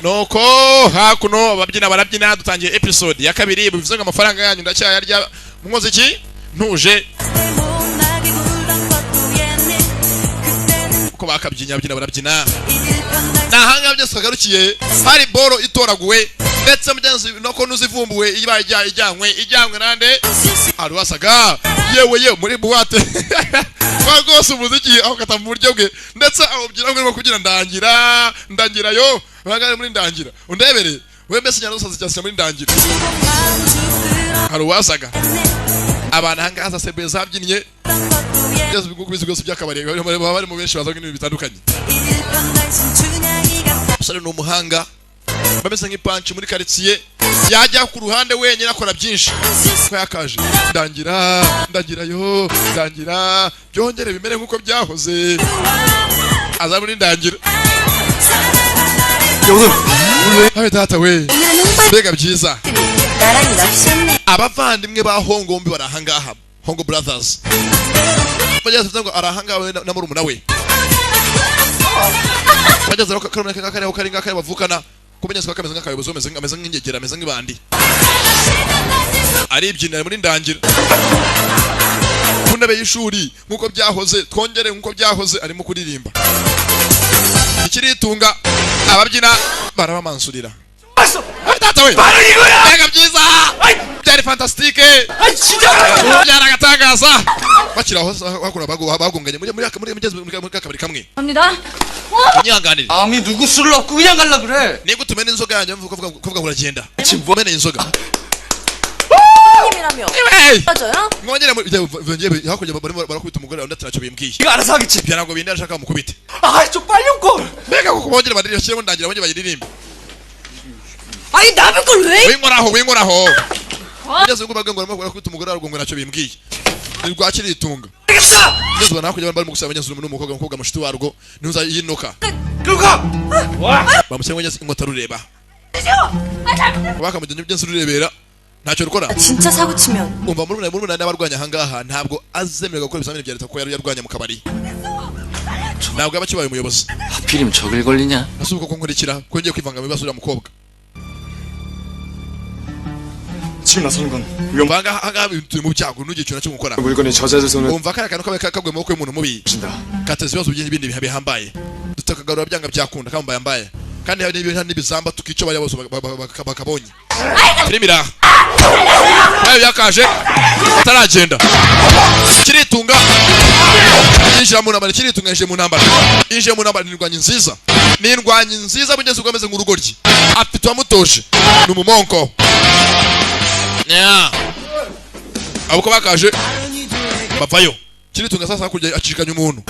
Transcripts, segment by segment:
Nuko hakuno ababyina barabyina. Dutangiye episode ya kabiri, bivuze ngo amafaranga yanyu ndacyayarya. Mwoze iki ntuje uko bakabyinya, ababyina barabyina. Ni ahangaha byose twagarukiye, hari boro itoraguwe ndetse mugenzi nuko nuzivumbuwe iba ijyanywe nande hari wasaga yewe yewe muri buwate kwa rwose umuziki aho kata mu buryo bwe, ndetse awubyina ngo kugira ndangira ndangira yo bangare muri ndangira undebere we mbese nyarusazi cyase muri ndangira hari uwasaga abantu ahangaha sebe zabyinnye byose bigukubiza byose by'akabari baba bari mu benshi baza ibintu bitandukanye. Umusore ni umuhanga bameze nk'ipanci muri quartier, yajya ku ruhande wenyine akora byinshi ko yakaje ndangira ndagira yo ndangira byongere bimere nkuko byahoze aza muri ndangira. Habe data we mbega byiza. Abavandimwe ba Hongo bombi bari ahangaha, Hongo Brothers bageze ngo arahangaha we na murumuna we bageze aho kariho kari ngaka bavukana kumenyeswa kameze nk'akayobozi ameze nk'ingegera ameze nk'ibandi aribyinira muri ndangira ku ntebe y'ishuri nkuko byahoze twongere nkuko byahoze arimo kuririmba ikiritunga ababyina barabamansurira. Data we mbega byiza byari fantastique byari agatangaza bakiraho bakora bagonganye muri muri muri muri kabari kamwe. Nyanganire. 암이 누구 술을 얻고 그냥 갈라 그래. Niba utumena inzoga yanjye mvuga kuvuga ngo uragenda. Umena inzoga. 님이라며. 맞아요? Mwongere muri hakurya barimo barakubita umugore undi ati ntacyo bimbwiye. 이거 알아서 하겠지. Ibyo ntabwo bindi arashaka mukubite. 아, 좀 빨리 올 걸. Mbega kuko bongere baririmbe ndangira bongere bayiririmbe. 아니 남의 걸 왜? Winkoraho winkoraho. Ugeze ubwo bavuga ngo barimo barakubita umugore ariko ngo ntacyo bimbwiye. Ni rwa kiritunga. Ugeze ubwo hakurya barimo gusaba abanyazumu n'umukobwa umukobwa mushiti warwo ntuza yinuka. Bamushyira ngo inkota rureba. Bakamujyanye ibyo rurebera ntacyo rukora. 진짜 사고 치면 Umva murumuna n'abarwanya ahangaha ntabwo azemererwa gukora ibizamini bya leta kuko yari yarwanya mu kabari. Ntabwo yaba akibaye umuyobozi. 하필이면 저길 걸리냐? Asubuka ko nkurikira ko ngiye kwivanga mu bibazo uriya mukobwa. 지금 나서는 건 위험 Umva ahangaha turi mu byago ntugire ikintu na kimwe ukora. 물건이 저자들 손에 Umva kariya kantu kabaye kaguye mu maboko y'umuntu mubi 진다. kateza ibibazo byinshi bindi bihambaye. Tutakagarura byanga byakunda kambaye ambaye. Kandi hari n'ibintu n'ibizamba tukica bariya bose bakabonye. Filimi iraha. Nayo byakaje ataragenda. Kiritunga yinjira mu ntambara, kiritunga yinjiye mu ntambara. Yinjiye mu ntambara ni indwanyi nziza. Ni indwanyi nziza mugeze ubwo ameze nk'urugoryi. Afite uwamutoje. Ni umumonko. Yeah. Abo ko bakaje bavayo. Kiritunga sasa hakurya acikanya umuntu.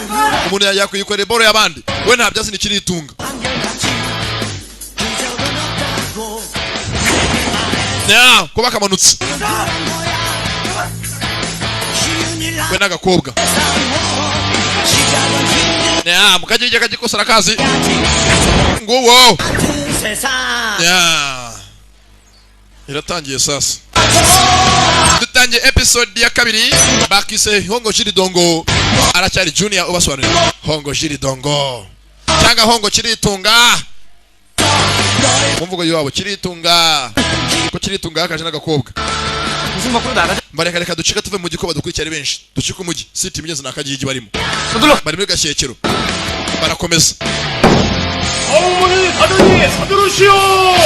Umuntu yakwikorera boro y'abandi. We nta byasi ni kiritunga. Yeah, ko bakamanutse. We n'agakobwa. Yeah, mukajye kagikosa rakazi. Nguwo. Yeah. Iratangiye sasa. Dutangiye episode ya kabiri bakise Hongo Jiridongo aracyari junior ubasobanurira Hongo Jiridongo cyangwa Hongo Kiritunga mu mvugo yabo Kiritunga ko Kiritunga yakaje n'agakobwa. 무슨 밖으로 나가자. Bareka reka ducika tuve mu gikoba dukurikira ari benshi ducika umujyi city mugeze nakagigi barimo bari muri gashyekero barakomeza.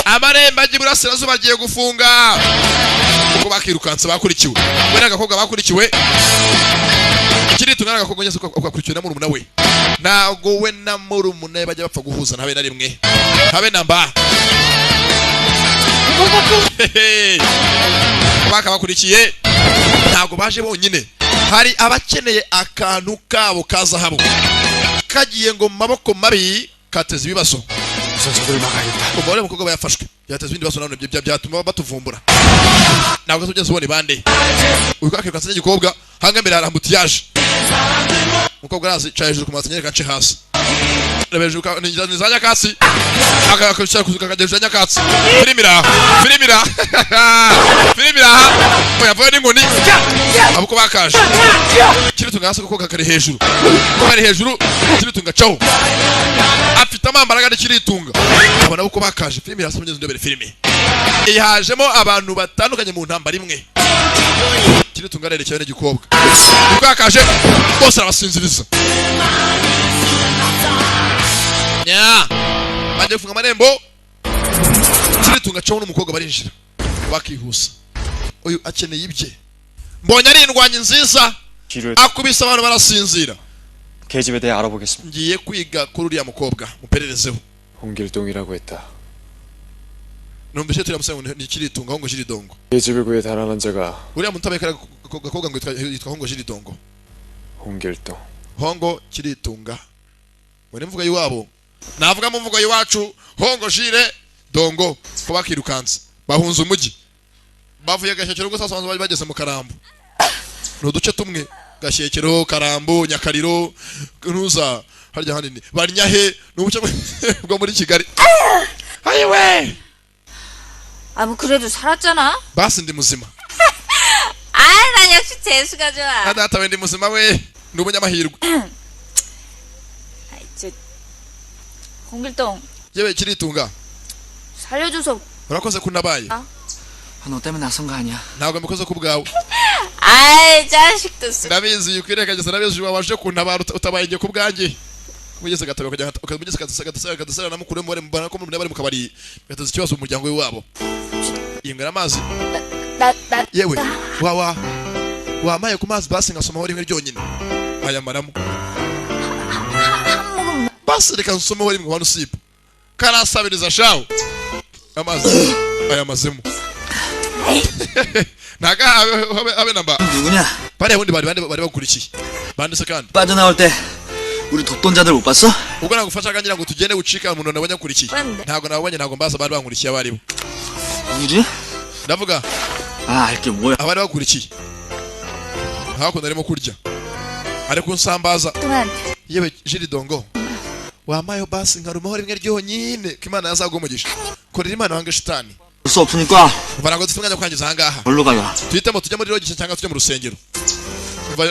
Amarembo ajya iburasirazuba agiye gufunga kuko bakirukanse bakurikiwe we n'agakobwa bakurikiwe Kiritunga n'agakobwa ngeze akurikiwe na murumuna we. Ntabwo we na murumuna we bajya bapfa guhuza habe na rimwe habe na mba. Bakabakurikiye ntabwo baje bonyine, hari abakeneye akantu kabo ka zahabu kagiye ngo mu maboko mabi kateza ibibazo. Umva uriya mukobwa yafashwe byateza ibindi bibazo nanone byatuma batuvumbura. Ntabwo tugeze ubona bande uyu kakirukanse n'igikobwa hanga imbere hari ambutiyaje. Umukobwa arazi yicaye hejuru ku mabati nyereka nce hasi. Reba hejuru ni za nyakatsi, akakwishyira kagera nyakatsi. Firimira, firimira, firimira. Oya, vuba n'inkoni abo bakaje. Kiritunga hasi kuko kari hejuru, ko kari hejuru. Kiritunga caho afite amambaraga n'ikiritunga. Abona uko bakaje. Filimi hasi mugeze, ndebere filimi ihajemo abantu batandukanye mu ntambara imwe. Kiritunga arerekewe n'igikobwa uko yakaje bose arabasinziriza. Nya bagiye gufunga amarembo, kiritunga caho n'umukobwa barinjira bakihusa. Uyu akeneye ibye, mbonye ari indwanyi nziza. 길을 Akubise abantu barasinzira. 계집에 대해 알아보겠습니다. Ngiye kwiga kuri uriya mukobwa, mupererezeho. 홍길동이라고 했다. Numvise turiya musore ngo ni Kiritunga, ngo Jiridongo. 계집을 구해 달아난 자가 Uriya muntu abaye kariya gakobwa ngo yitwa Hongo Jiridongo. 홍길동. Hongo Kiritunga ngo ni imvugo y'iwabo, navuga mu mvugo y'iwacu Hongo Jire Dongo. Ko bakirukanse bahunze umujyi bavuye Gashyekero, gusa basanzwe bari bageze mu Karambo. Ni uduce tumwe: Gashyekero, Karambo, Nyakariro, Ntuza harya hanini Banyahe, ni ubuce bwo muri Kigali. Ayiwe! 아, 뭐 그래도 살았잖아. Basi ndi muzima. 아, 난 역시 재수가 좋아. Na data we, ndi muzima we, ndi umunyamahirwe. 아이, 저 홍길동 Yewe Kiritunga, 살려줘서 urakoze kunabaye. 아, 너 때문에 나선 거 아니야. Ntabwo mbikoze ku bwawe. 아이, 자식도 쓰. Ndabizi ukwirengagiza, ndabizi wabashe kuntabara utabaye igihe ku bwanjye. Mugeze gatabo kujya mugeze kadasara kadasara na mukuru we mbana ko bari mu kabari, gateza ikibazo mu muryango wabo. Yinywera amazi. 나, 나, Yewe, wa wamaye ku mazi basi nkasomaho rimwe ryonyine. Ayamaramo. 한 모금. Basi reka nsomeho rimwe wano usiba karasabiriza shawo. Amazi ayamazemo ntaga habe namba. 누구냐? Bariya bundi bari bande bari bagukurikiye banditse kandi? 빠져나올 때 우리 돕던 자들 못 봤어? Ubwo nagufashaga ngira ngo tugende ucika umuntu nabonye akurikiye. Bande. Ntabwo nabonye, ntabwo mbaza abari bankurikiye abaribo. 우리? Ndavuga 아, 알게 뭐야. abari bakurikiye hakuno arimo kurya ari kunsambaza. 동안 Yewe Jiridongo, wamayo basi nkarumaho rimwe ryonyine, ko Imana yazaguha umugisha. Korera Imana wange shitani. 볼 수 없으니까 Umva, ntabwo dufite umwanya wo kwangiza ahangaha. 뭘로 가자. Tuhitemo tujye muri lodge cyangwa tujye mu rusengero. Umva,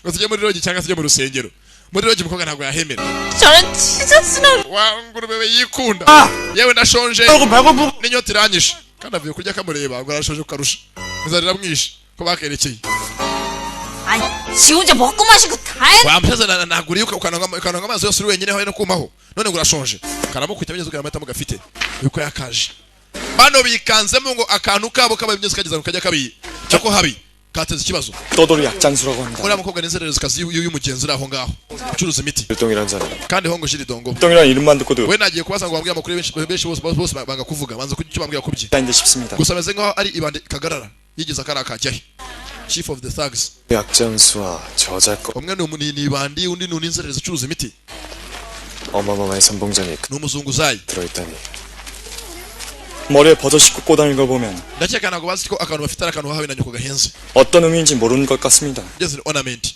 ngo tujye muri lodge cyangwa tujye mu rusengero. Muri lodge umukobwa ntabwo yahemera. 저런 치사스러운 Wa ngurube we yikunda. 아! Yewe, ndashonje 배고 배고프. n'inyota iranyishe, kandi avuye kurya kamureba ngo arashonje kukarusha, inzara iramwishe ko bakerekeye. 아니, 지 혼자 먹고 마시고 다 했. Wamusaza naguriye ukananywa amazi yose uri wenyine aho no kumaho, none ngo urashonje. Karamukubita bigeze amahitamo gafite yuko yakaje. Bano bikanzemo ngo akantu kabo kaba bigeze kageza ngo kajya kabi cyako habi kateza ikibazo. 떠돌이 약장수라고 합니다. Uriya mukobwa ni inzererezikazi y'umugenzi uri aho ngaho ucuruza imiti. 길동이란 자는 Kandi Hongo Jiridongo 똥이라는 이름만 듣고도 we nagiye kubaza ngo bambwire amakuru benshi benshi, bose bose banga kuvuga, banza kugira icyo bambwira kubye. 인데 싶습니다. Gusa ameze nkaho ari ibandi kagarara yigeze akari akajyahe, chief of the thugs. 약장수와 저작권 Umwe ni ibandi, undi ni inzererezi ucuruza imiti. 어마어마한 선봉장이 Ni umuzunguzayi. 들어있다니. 머리에 버섯 씻고 꼬다닌 걸 보면 Ndakeka ntabwo bazi ko akantu bafite ari akantu hawe na nyoko gahenze. 어떤 의미인지 모르는 것 같습니다. Ngeze ni ornament.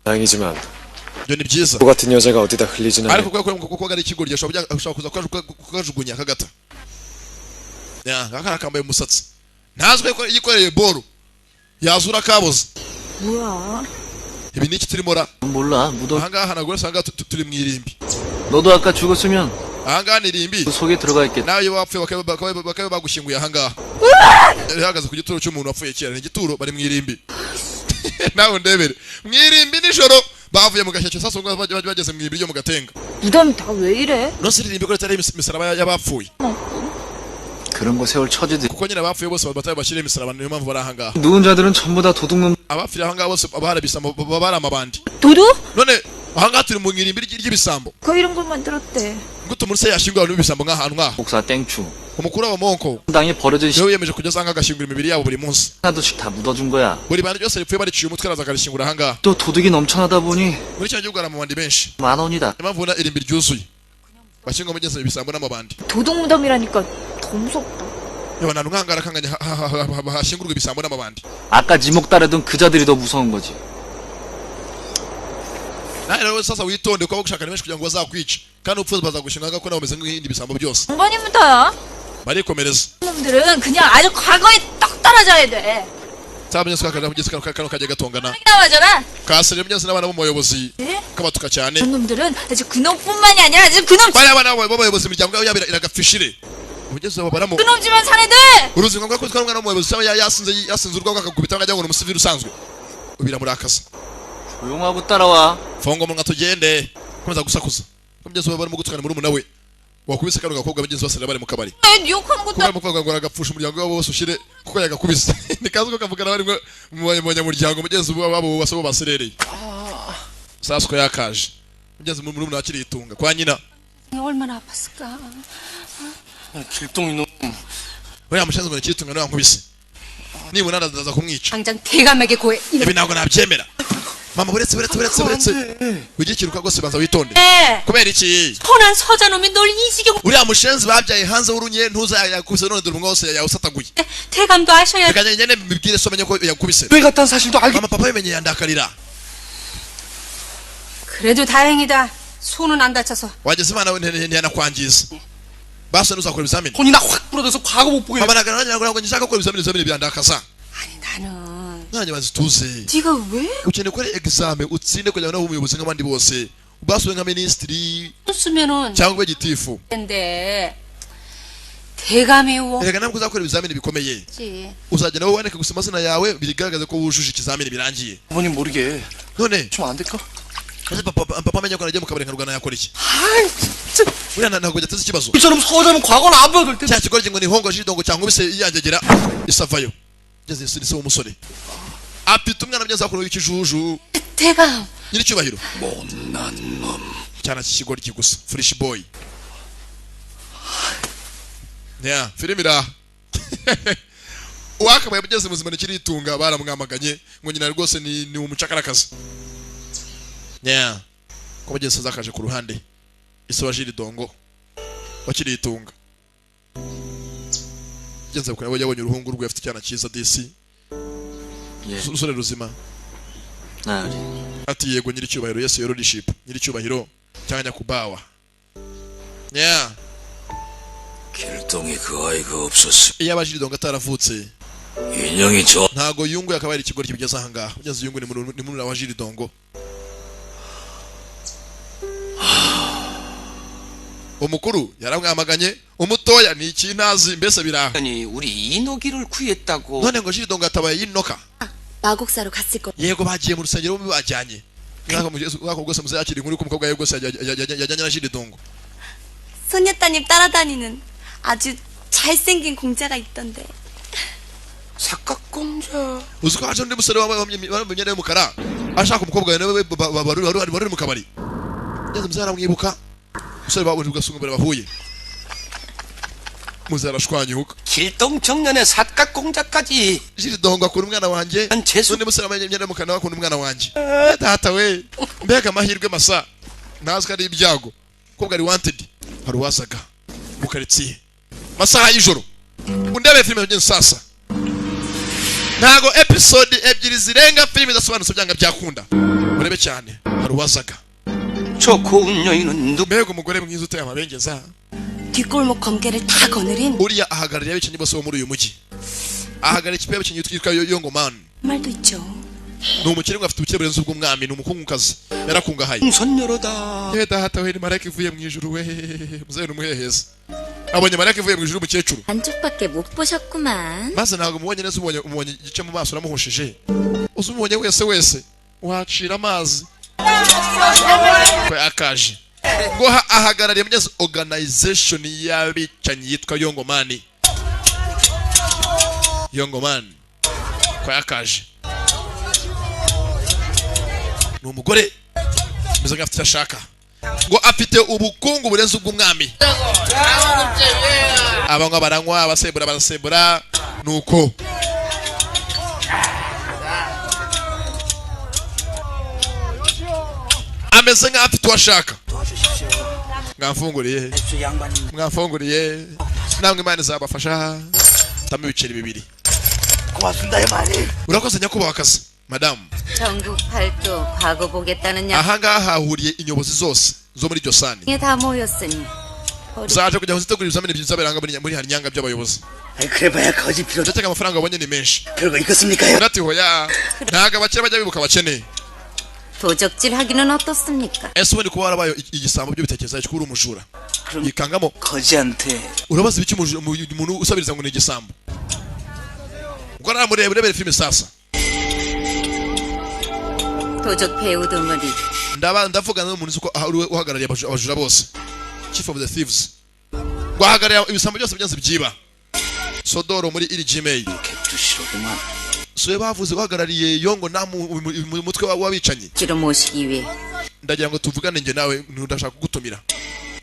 다행이지만 Ibyo ni byiza. 또 같은 여자가 어디다 흘리진 않을 Ariko kubera ko kuko ari ikigoryi ashobora kuza kukajugunya akagata. Ya ngaka akambaye umusatsi ntazwi ko yikoreye boro yazura kaboze. 뭐야? Ibi ni iki turimo ra? 몰라. 묻어. Ahangaha ntabwo usanga turi mu irimbi. 너도 아까 죽었으면 Ahangaha ni irimbi. 그 속에 들어가 있겠다. Nawe iyo wapfuye bakaba bagushyinguye ahangaha. Yari ihagaze ku gituro cy'umuntu wapfuye kera, ni igituro bari mu irimbi. Nawe ndebere mu irimbi nijoro, bavuye mu Gashyashyo sasa ubwo bageze mu irimbi ryo mu Gatenga. 무덤이 다 왜 이래? Nonse irimbi ko ritari imisaraba y'abapfuye? 그런 거 세월 처지들. Kuko nyine abapfuye bose batari bashyire imisaraba, niyo mpamvu bari ahangaha. 누운 자들은 전부 다 도둑놈. Abapfiriye ahangaha bose bari ibisambo, bari amabandi. 도둑? None ahangaha turi mu irimbi ry'ibisambo. 그 이런 걸 만들었대. Gute umuntu se yashyingura abantu b'ibisambo nk'ahantu nk'aha? 목사 땡추. Umukuru w'abamonko 땅에 버려진 niwe wiyemeje kujya asanga agashyingura imibiri yabo buri munsi. 하나둘씩 다 묻어준 거야. Buri bantu ryose ripfuye bariciye umutwe araza akarishyingura ahangaha. 또 도둑이 넘쳐나다 보니 Muri kino gihugu hari amabandi menshi. 만 원이다. Niyo mpamvu ubona irimbi ryuzuye bashyinguramo igeze ibisambo n'amabandi. 도둑 무덤이라니까 더 무섭다. Yewe, nta nkangara kanganya hashyingurwa ibisambo n'amabandi. 아까 지목 따르던 그 자들이 더 무서운 거지. Nawe rero sasa witonde kuko bagushaka ni benshi kugira ngo bazakwice kandi upfuze bazagushinga ko nawe umeze nk'ibindi bisambo byose. 장관님부터요. Barikomereza. 놈들은 그냥 아주 과거에 떡 떨어져야 돼. Cyamenye se kakaje kugeza kano kano kajya gatongana 나와줘라. kasere mugenzi n'abana b'umuyobozi kabatuka cyane. 그런 놈들은 아주 그놈뿐만이 아니라 아주 그놈 Bariya bana b'abayobozi imiryango yabo iragapfishire ubugeze babaramo. 그놈 집안 사내들. Uruzi ngombwa ko twari umwana w'umuyobozi cyangwa yasinze yasinze urwagwa akagukubita ngo ajya ngo ni umusivili usanzwe biramurakaza. 조용하고 따라와. Funga umunwa tugende komeza gusakuza ko mugenzi wawe barimo gutukana muri we wakubise kano gakobwa bagenzi bose bari mu kabari. 왜 욕하는 것도 kuko barimo kuvuga ngo aragapfusha umuryango wabo wose ushire kuko yagakubise ni kazi ko kavugana barimo mu banyamuryango mugenzi wabo bose bo baserereye sasa uko yakaje mugenzi muri murumuna akiritunga kwa nyina. 얼마나 아팠을까. 길동이 놈. Uriya mushenzi ngo nikiritunga niwe wankubise nibona ndaza kumwica. 당장 대감에게 고해. Ibi ntabwo nabyemera mama buretse buretse buretse buretse wigikiruka rwose banza witonde. 네. Kubera iki? 뻔한 서자놈이 널 이 지경 Uriya mushenzi babyaye hanze w'urunye ntuza yakubise none dore umwe wose yawusataguye. 대감도 아셔야 Reka ngende mbibwire so menye ko yakubise. 왜 갔다는 사실도 알게. Mama papa bimenye yandakarira. 그래도 다행이다. 손은 안 다쳐서. Wageze imana we ntiyanakwangiza basi ntuzakora ibizamini. 손이 나 확 부러져서 과거 못 보게. Mama ntabwo ntabwo nshaka gukora ibizamini ibizamini byandakaza. 아니 나는 Nanjye banza tuze. 네가 왜 Ukeneye gukora exame utsinde kugira ngo nawe ube umuyobozi nk'abandi bose basuwe nka minisitiri 쓰면은 cyangwa ube gitifu. 텐데 대감이 Erega ntabwo uzakora ibizamini bikomeye 원지. uzagenda wowe wandike gusa amazina yawe bigaragaze ko wujuje ikizamini birangiye. 부모님 모르게 None 좀 안 될까? ese papa papa amenye ko nagiye mu kabari nkarwana yakora iki? 아이 진짜. Buriya ntabwo yateze ikibazo. 이처럼 서자면 과거는 안 보여줄 텐데. Cya kigoryi ngo ni hongo jidongo cyangwa ubise yangegera isavayo ngeze isi se w'umusore afite umwana mugeze hakuno w'ikijuju. 대감. Nyiricyubahiro cyana cy'ikigoryi gusa fresh boy ya filime iraha uwakabaye mugeze muzima ntikiritunga baramwamaganye ngo nyina rwose ni umucakarakazi ya ko mugeze zakaje ku ruhande ise wa Jiridongo wakiritunga genze kure yabonye uruhungu rwe afite icyana cyiza disi 예. umusore ruzima. 나으리. Ati yego nyiricyubahiro yesu yororiship nyiricyubahiro cyangwa nyakubawa yeah. 길동이 그 아이가 없었으면 Iyo aba Jiridongo ataravutse 인형이 저 ntago yungu yakabaye ari ikigoryi kigeze aha ngaha ugeze yungu ni murumuna wa Jiridongo umukuru yaramwamaganye umutoya ni ikintazi mbese biraha. 아니 우리 이노기를 구했다고 None ngo Jiridongo yatabaye yinoka. 마곡사로 갔을 거. Yego bagiye mu rusengero bombi bajyanye mwaka rwose muzakira inkuru ko umukobwa we rwose yajyanye na Jiridongo. 소녀따님 따라다니는 아주 잘생긴 공자가 있던데. 사각공자 Uzi ko haje undi musore wambaye wambaye imyenda y'umukara ashaka umukobwa nawe wari wari mu kabari ngeze muzehe aramwibuka umusore babonye ugasanga mbere bahuye muzehe arashwanyuka. 길동 청년의 사각공자까지 Jiridongo akunda umwana wanjye 난 재수 undi musore wambaye imyenda y'umukara nawe akunda umwana wanjye data we mbega amahirwe masa ntazi ko ari ibyago umukobwa ari wanted hari uwazaga mu karitsiye masaha y'ijoro undebe filime yagenze sasa ntago episode ebyiri zirenga filime idasobanutse byanga byakunda murebe cyane hari uwazaga. 저 고운 여인은 누 Mbega umugore mwiza uteye amabengeza. 뒷골목 검계를 다 거느린 Uriya ahagarariye abicanyi bose bo muri uyu mujyi ahagarariye ikipe y'abakinnyi yitwa Yongomani. 말도 있죠. Ni umukire ngo afite ubukire burenze ubw'umwami ni umukungukazi yarakungahaye. 선녀로다 Yewe data we ni marayika ivuye mu ijuru we muzehe ni umuheheza abonye marayika ivuye mu ijuru umukecuru. 안쪽밖에 못 보셨구만. Maze ntabwo umubonye neza ubonye umubonye igice mu maso uramuhushije uzi umubonye wese wese wacira amazi ko yakaje ngo ahagarariye mugezi organization y'abicanyi yitwa Yongomani Yongomani ko yakaje ni umugore meze nk'afite icyo ashaka ngo afite ubukungu burenze ubw'umwami abanywa baranywa abasembura barasembura nuko ameze nk'aho afite uwo ashaka. Mwamfunguriye mwamfunguriye namwe imana izabafasha tamo ibiceri bibiri. Urakoze nyakubahwa akazi Madamu, 전국 팔도 과거 보겠다는 ahangaha hahuriye inyobozi zose zo muri Josani, 약이 다 모였으니 zaje kugira ngo zitegure ibizamini bizabera muri Hanyanga by'abayobozi. 아이 그래봐야 거지 필요 Ndakeka amafaranga wabonye ni menshi. 별거 있겠습니까요? Ati hoya, ntabwo abakire bajya bibuka abakene. 도적질 하기는 어떻습니까? Ese ubundi kuba warabaye igisambo byo bitekereza ko uri umujura? Yikangamo. 거지한테 Urabaza ibiki umuntu usabiriza ngo ni igisambo? Ubwo naramureba, urebere filime sasa. 도적 배우 덩어리 Ndaba ndavugana n'umuntu uzi ko ari we uhagarariye abajura bose, chief of the thieves, guhagararira ibisambo byose byanze byiba Sodoro muri iri Gmail. 객주시로구만. So bavuze uhagarariye Yongo namu mu mutwe w'abicanyi. 주로 모시기 위해 Ndagira ngo tuvugane njye nawe, ndashaka kugutumira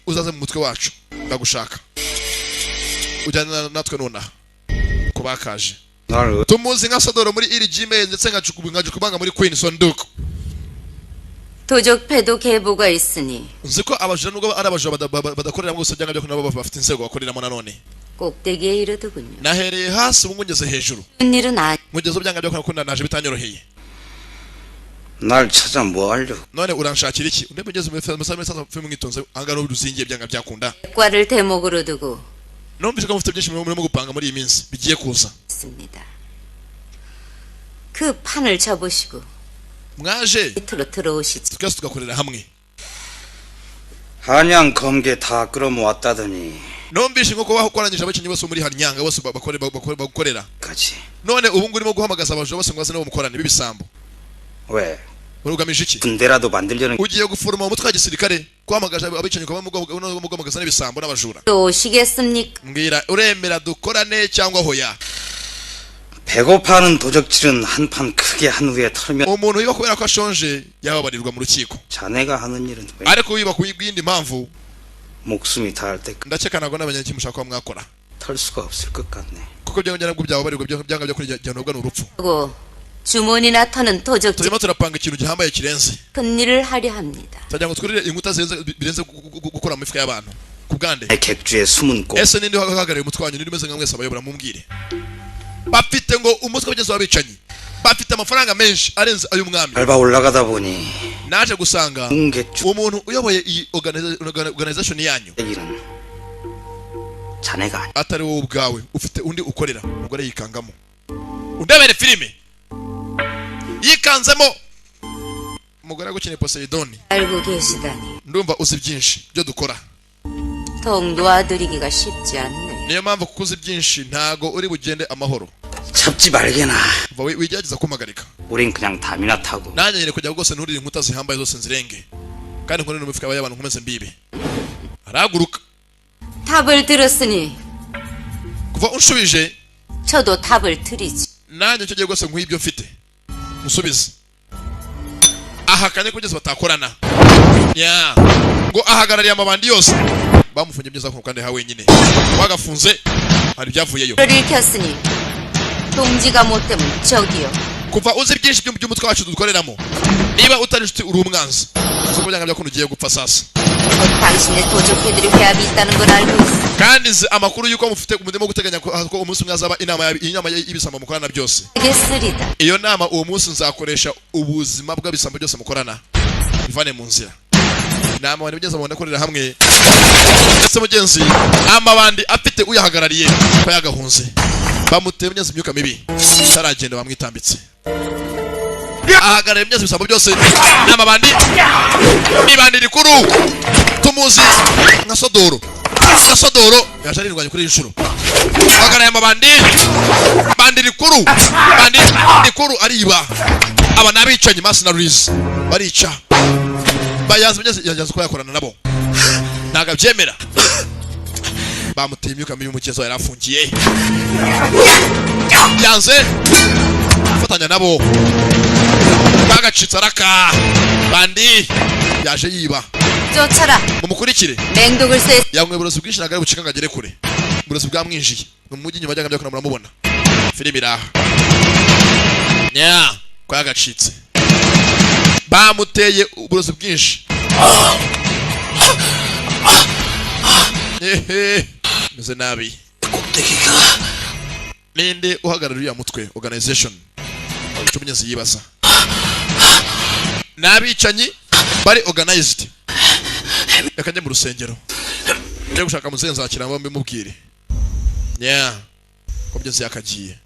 uzaze mu mutwe wacu, ndagushaka ujyane natwe nonaha ko bakaje. 날 Tumuzi nka Sodoro muri iri Gmail ndetse nka Jukubanga muri Queen Sonduk. 도적 패도 계보가 있으니 Nzi ko abajura nubwo ari abajura badakoreramo gusa, byanga byakunda nabo bafite inzego bakoreramo nanone. 꼭대기에 이르더군요. Nahereye hasi, ubu ngeze hejuru. 쉬운 일은 아니 Nkugezeho byanga byakunda, naje bitanyoroheye. 날 찾아 뭐 하려고? None uranshakira iki? Undi mugeze muri filime sasa, filime mwitonze angana uruzingiye, byanga byakunda. 과를 대목으로 두고 Numvise ko mufite byinshi murimo gupanga muri iyi minsi bigiye kuza. 있습니다. 그 판을 접으시고 Mwaje 밑으로 들어오시지. twese tugakorera hamwe. 한양 검계 다 끌어모았다더니 Numvise nko kuba wakoranyije abakinnyi bose bo muri Hanyanga bose bagukorera. 까지. None ubu ngubu urimo guhamagaza abajura bose ngo baze nabo mukorane b'ibisambo. 왜? Urugamije iki? 군대라도 만들려는 Ugiye guforoma umutwe wa gisirikare, guhamagaza abicanyi ukaba muguhamagaza n'ibisambo n'abajura? 들어오시겠습니까? Mbwira, uremera dukorane cyangwa hoya? 배고파하는 도적질은 한 판 크게 한 후에 털면 Umuntu wiba kubera ko ashonje yababarirwa mu rukiko, 자네가 하는 일은 왜 ariko wiba ku yindi mpamvu, 목숨이 닿을 때까지 ndakeka ntabwo n'abanya kimwe mushaka kuba mwakora, 털 수가 없을 것 같네. kuko byanga nabwo byababarirwa, byanga byo kurijanwa ni urupfu. 하고 주머니나 터는 도적질 Turimo turapanga ikintu gihambaye kirenze. 큰 일을 하려 합니다. Turagira ngo twurire inkuta zirenze, birenze gukora mu mifuka y'abantu ku bwande. 객주의 숨은 꽃 Ese ninde uhagarariye umutwe wanyu? Ninde umeze nka mwese abayobora? Mumbwire. Bafite ngo umutwe w'abagezi w'abicanyi, bafite amafaranga menshi arenze ay'umwami. 밟아 올라가다 보니 Naje gusanga 뭉객주 umuntu uyoboye iyi organization yanyu 일은 자네가 아니. atari wowe ubwawe, ufite undi ukorera. Umugore yikangamo. Undebere filime, yikanzemo umugore agukeneye Poseidon. 알고 계시다니 Ndumva uzi byinshi byo dukora. 통 놓아드리기가 쉽지 않네. Niyo mpamvu, kuko uzi byinshi, ntago uri bugende amahoro. 잡지 말게나. Umva, wigerageza kumpagarika. 우린 그냥 담이나 타고 Nanjye nyine kujya rwose nturire inkuta zihambaye zose nzirenge, kandi nkorere n'imifuka y'abantu nkomeze mbibe. Arahaguruka. 답을 들었으니 Kuva unshubije, 저도 답을 드리지. nanjye icyo gihe rwose nkuhe ibyo mfite musubize. Ahakanye kugeza batakorana ya ngo ahagarariye amabandi yose. Bamufungiye byiza ko kandi ha wenyine wagafunze hari ibyavuyeyo. 를 읽혔으니 동지가 못 되면 저기요. Kuva uzi byinshi by'umutwe wacu dukoreramo, niba utari inshuti uri umwanzi. Uzi ko byanga byakunda ugiye gupfa sasa. 곧 당신의 도적패들이 회합이 있다는 걸 알고 있어. Kandi nzi amakuru y'uko mufite murimo guteganya ko umunsi umwe hazaba inama y'ibisambo mukorana byose. 에게 쓰리다. Iyo nama, uwo munsi nzakoresha ubuzima bw'ibisambo byose mukorana bivane mu nzira. Ni amabandi mugezi amabandi akorera hamwe, ndetse mugenzi amabandi afite uyahagarariye ko yagahunze, bamuteye mugenzi imyuka mibi itaragenda, bamwitambitse. Ahagarariye mugenzi ibisambo byose, ni amabandi, n'ibandi rikuru tumuzi nka Sodoro. Nka Sodoro yaje arirwanya kuri iyi nshuro, ahagarariye amabandi, bandi rikuru, bandi rikuru ariba. Aba ni abicanyi, mercenaries, barica bayanze. Mugenzi yajanze ko yakorana nabo, ntabwo abyemera. Bamuteye imyuka mibi, umukezo yari afungiye, yanze gufatanya nabo, bagacitse araka bandi yaje yiba. 쫓아라. Mumukurikire. 맹독을 쎄 Yanyweye uburozi bwinshi, ntabwo ari bucika ngo agere kure, uburozi bwamwinjiye mu mujyi inyuma. Ajyaga byakora, muramubona filime iraha nya ko yagacitse, bamuteye uburozi bwinshi. Ehe, meze nabi. Ninde uhagarariye uriya mutwe, organization? Icyo mugenzi yibaza. Ni abicanyi bari organized. Reka njye mu rusengero njye gushaka muzehe, nzakira ngo mbimubwire. Yeah, ko byose yakagiye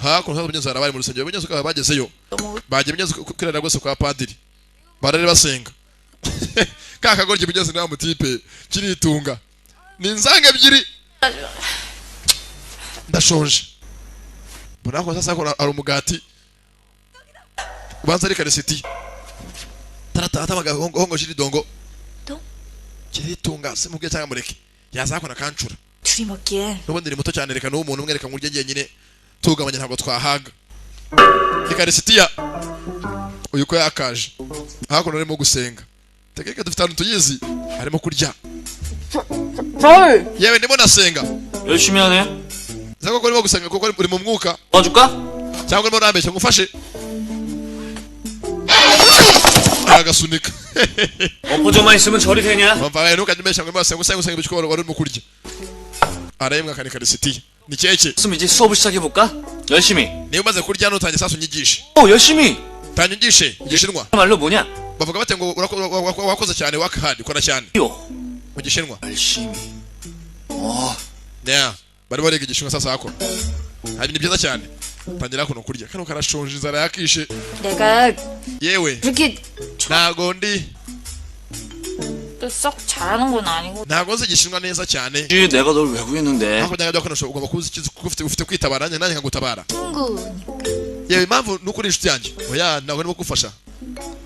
hakuno. Sasa mugenzi bari mu rusengero, mugenzi ukaba bagezeyo, bagiye mugenzi kwirara rwose kwa padiri, barari basenga. Ka kagoryi mugenzi nawe mutipe kiritunga ni inzanga ebyiri. Ndashonje, mbona ko sasa ko ari umugati ubanza ari karisiti taratata hongo shiri dongo To? Kiritunga simubwiye cyangwa mureke yazakona kancura. 둘이 먹기엔 N'ubundi ni muto cyane, reka n'uwo muntu umwe, reka ngurye njyenyine, tugabanya ntabwo twahaga. Ikarisitiya uyu ko yakaje hakuno arimo gusenga, tekeke dufite ahantu tuyizi, arimo kurya. Yewe, ndimo nasenga. 열심히 하네. Nza koko urimo gusenga kuko uri mu mwuka 도와줄까? cyangwa urimo urambeshya? Ngufashe? Aragasunika. 엎어져만 있으면 절이 되냐? Bamva ntukajya umbeshya ngo urimo urasenga, usenga usenga ibyo wari urimo kurya. Arahembwa akana ikarisitiya ni keke. 그럼 이제 수업을 시작해볼까? 열심히. Niba umaze kurya nutange sasa unyigishe. 어, 열심히. Tanyigishe igishinwa. 말로 뭐냐? Bavuga bate ngo wakoze cyane, work hard, ukora cyane 요. mu gishinwa? 열심히. 어, Yeah, bari bariga igishinwa. Sasa hako hari ni byiza cyane, tangira kuno kurya kano karashonje, inzara yakishe. 내가 Yewe, 그렇게 ntago ndi 또 썩 잘하는 건 아니고 ntago nzi igishinwa neza cyane. 지 내가 널 왜 구했는데? Ariko byanga byakora ugomba kuba uzi ko ufite kwitabara, nanjye nkagutabara. 친구니까 Yewe, impamvu nuko uri inshuti yanjye. Oya, ntabwo ndimo kugufasha.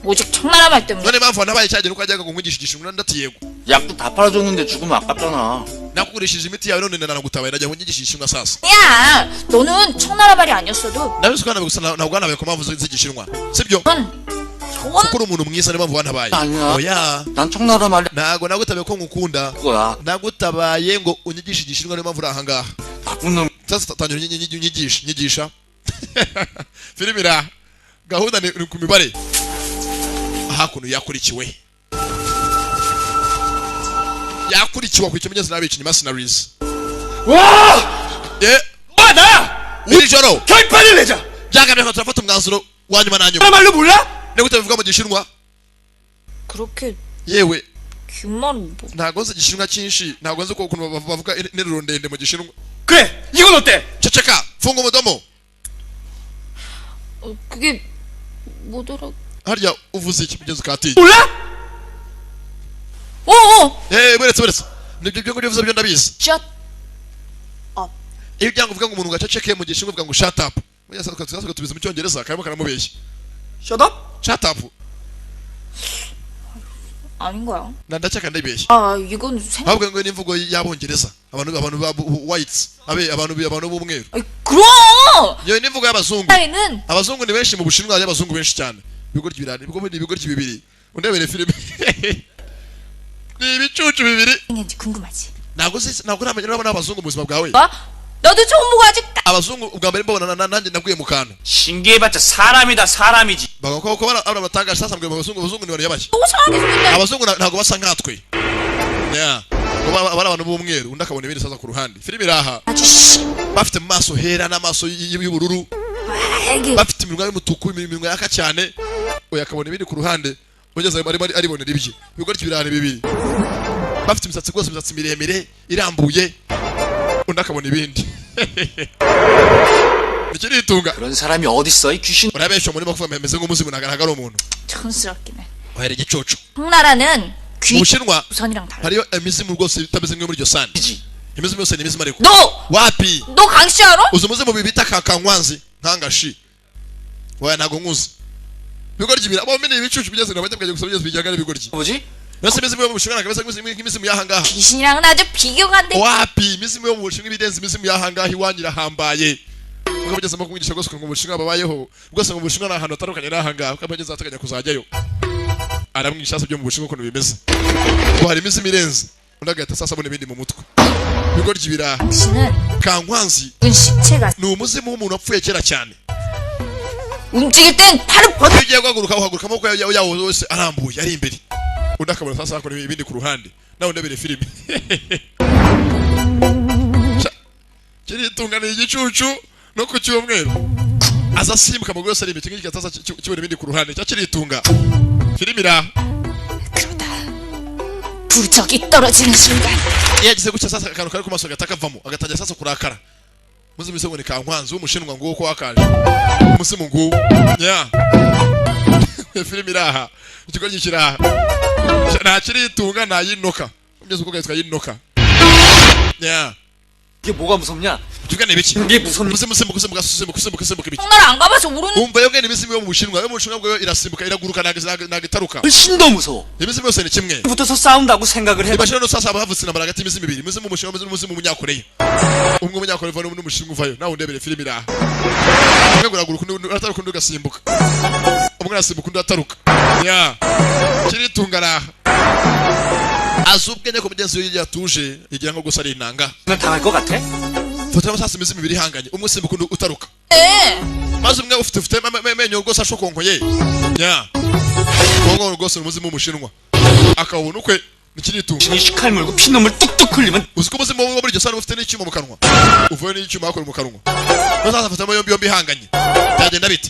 오직 청나라 말 때문에 None impamvu wanabaye cyagihe nuko wajyaga kumwigisha igishinwa? Ndati yego. 약도 다 팔아줬는데 죽으면 아깝잖아. Nakugurishije imiti yawe none nanagutabara, najya kunyigisha igishinwa sasa. 야, 너는 청나라 말이 아니었어도 Ndabizi ko wanabaye gusa ntabwo wanabaye ku mpamvu z'igishinwa, sibyo? 넌 좋은 Kuko uri umuntu mwiza, niyo mpamvu wantabaye. 아니야. Oya, 난 청나라 말이 ntabwo nagutabaye ko ngukunda, 거야. nagutabaye ngo unyigishe igishinwa, niyo mpamvu uri ahangaha. 나쁜 놈. Sasa tangira unyigishe, nyigisha. Filime ira gahunda ni ku mibare. Hakuno yakurikiwe, yakurikiwe ku kimenyetso n'abicanyi mercenaries. 와! Ye 와, 나야! iri joro 결판을 내자! byagambye ko turafata umwanzuro wa nyuma na nyuma. 말로 몰라? Ni gute bivuga mu gishinwa? 그렇게 Yewe, 긴 말은 뭐 ntabwo nzi igishinwa cyinshi, ntabwo nzi ukuntu bavuga interuro ndende mu gishinwa. 그래! 이건 어때? Ceceka, funga umudomo. 어, 그게 뭐더라? Harya uvuze iki mugenzi ukatiye? 몰라? 어어 Eh, buretse buretse, nibyo byo ngibyo uvuze byo ndabizi. Shut Iyo byanga uvuga ngo umuntu gaceceke mu gishinwa uvuga ngo shut up. Burya sasa tukaza tubizi mu cyongereza karimo karamubeshya. Shut up? Shut up. 아닌 거야. Na ndakeka ndibeshya. 아, 이건 생 Ahubwo ngo ni imvugo y'abongereza, abantu ba whites, abe abantu b'umweru. 아이, 그럼 Iyo ni imvugo y'abazungu. 나이는 Abazungu ni benshi mu bushinwa, hari abazungu benshi cyane. Ibigoryi birani ibigo ni ibigoryi bibiri, undebere filime ni ibicucu bibiri. 했는지 궁금하지. Ntabwo uzi, ntabwo uramenya urabona abazungu mu buzima bwawe. 뭐? 너도 처음 보고 아직 Abazungu ubwa mbere mbabona nanjye naguye mu kantu. 신기해봤자 사람이다 사람이지. Bavuga ko ari abatangaje. Sasa mbwira, abazungu ni abantu yabashye. 이상하게 생겼다. Abazungu ntabwo basa nkatwe. Yeah. Ngo bari abantu b'umweru, undi akabona ibindi. Sasa ku ruhande filime iraha. 아주 씨 Bafite mu maso hera n'amaso y'ubururu, 되게 bafite iminwa y'umutuku, iminwa yaka cyane. Oya, akabona ibindi ku ruhande, ugeze arimo aribonera ibye ibigoryi birahari bibiri, bafite imisatsi rwose, imisatsi miremire irambuye, undi akabona ibindi. Ikiritunga. 그런 사람이 어딨어 이 귀신. Urabeshya, umurimo kuvuga meze nk'umuzimu, ntabwo ari umuntu. 촌스럽긴 해. Oya, igicucu. 청나라는 Mu 귀 bushinwa 우선이랑 달라. hariyo imizimu rwose itameze nk'iyo muri iryo sani. Imizimu yose ni imizimu ariko 너! wapi. 너 강씨 알아? Uzi umuzimu bita kankwanzi nkangashi? Oya, ntabwo nkuzi. Ibigoryi bira bombi ni ibicucu bigeze n'abanyabwenge gusa bigeze bijyaga n'ibigoryi. 뭐지? Mbese imizimu yo mu bushinwa ntabwo imeze nk'imizimu y'ahangaha. 귀신이랑은 아주 비교가 안 돼. Wapi, imizimu yo mu bushinwa ibirenze imizimu y'ahangaha iwanyu, irahambaye. Kuko bagezemo kumwigisha rwose ngo mu bushinwa babayeho rwose, ngo mu bushinwa ni ahantu hatandukanye n'ahangaha, kuko abageze ateganya kuzajyayo, aramwigisha byo mu bushinwa ukuntu bimeze, ngo hari imizimu irenze, undi agahita sasa abona ibindi mu mutwe. Ibigoryi biraha. 당신은 Kankwanzi 은 시체가 ni umuzimu w'umuntu wapfuye kera cyane. 움직일 땐 팔을 뻗 Iyo ugiye guhaguruka uhaguruka amaboko yawo yose arambuye ari imbere, undi akabona sasa hakora ibindi ku ruhande. Nawe ndebere filime. Sha, kiritunganiye igicucu no ku cyumweru. Aza asimbuka amaguru yose ari imiti nk'iki gataza kibona ibindi ku ruhande cya kiritunga filimi iraha. 그러다 부적이 떨어지는 순간 Iyo yagize gutya sasa akantu kari ku maso gahita kavamo, agatangira sasa kurakara. Muzi mise ngo ni kankwanzi w'umushinwa, nguwo ko wakaje umusimu nguwo nya. Filimi iraha, ikigo kiraha, nta kiritunga, ntayinoka ugeze uko gahitwa yinoka nya. 이게 뭐가 무섭냐? Tugane ibiki? 이게 무섭냐? Umuzimu usimbuka, usimbuka, usimbuka, usimbuka, usimbuka ibiki? 청나라 안 가봐서 모르는 Umva, yo ngene imizimu yo mu Bushinwa, yo mu Bushinwa bwo irasimbuka, iraguruka, ntabwo itaruka. 훨씬 더 무서워. Imizimu yose ni kimwe. 붙어서 싸운다고 생각을 해봐. Ibashira no sasa haba havutse intambara hagati y'imizimu ibiri, imizimu w'umushinwa n'umuzimu w'umunyakoreya. Umwe umunyakoreya uvayo n'umushinwa uvayo. Nawe undebere filimi iraha, umwe uraguruka, undi urataruka, undi ugasimbuka, umwe arasimbuka, undi arataruka ya kiritunga araha. Azi ubwenge ko mugenzi we yatuje igira ngo gusa ari inanga. 난 당할 것 같아? Fatamo sasa imizimu ibiri ihanganye, umwe usimbuka, undi utaruka, maze umwe ufite amenyo rwose ashokonkoye ya uwo rwose ni umuzimu w'umushinwa, akawubona ukwe nikiritunga. 이 식칼 물고 피눈물 뚝뚝 흘리면 Uzi ko umuzimu wo muri iryo sano ufite n'icyuma mu kanwa, uvuye n'icyuma bakora mu kanwa, maze afatamo yombi yombi ihanganye, byagenda bite?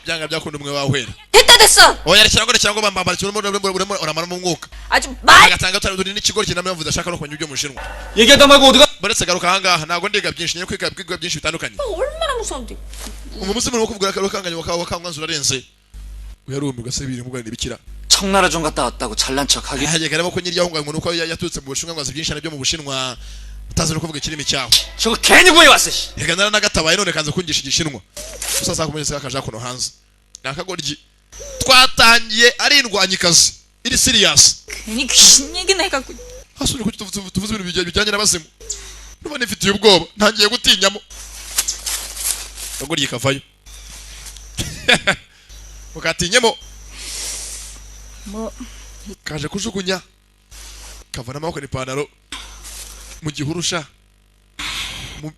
Byanga byakunda umwe wahwera. 됐다 됐어. Oya, rekera ngo, rekera ngo, bambambara urimo uramaramo umwuka. 아주 말 Agatanga utari n'ikigori kinamye mvuze ashaka no kumenya ibyo mu Bushinwa. 얘기하다 말고 어디가? Baretse garuka ahangaha, ntabwo ndiga byinshi, ngiye kwiga byinshi bitandukanye. 얼마나 무서운데. Umuzimu urimo kuvuga akanganye wakangwanzura arenze uyarumirwa se ibintu muganira ibikira. 청나라 좀 갔다 왔다고 잘난 척하기. Hajyaga arimo ko nyirya ahunganywe nuko yaturutse mu Bushinwa ngo azi byinshi nabyo mu Bushinwa, utazi no kuvuga ikirimi cyaho. 저거 괜히 구해왔어. 씨. Reka naranagatabaye none kanze kungisha igishinwa. Gusa sakumenya akaja kuno hanze ni akagoryi. Twatangiye ari indwanyikazi iri serious. 괜히 귀신 얘기나 해갖고. Hasubire kuki tuvuze ibintu bijyanye n'abazimu? Nuba nifitiye ubwoba, ntangiye gutinyamo. Akagoryi kavayo mukatinyemo. 뭐 Kaje kujugunya kavana amaboko n'ipantaro mu gihuru sha,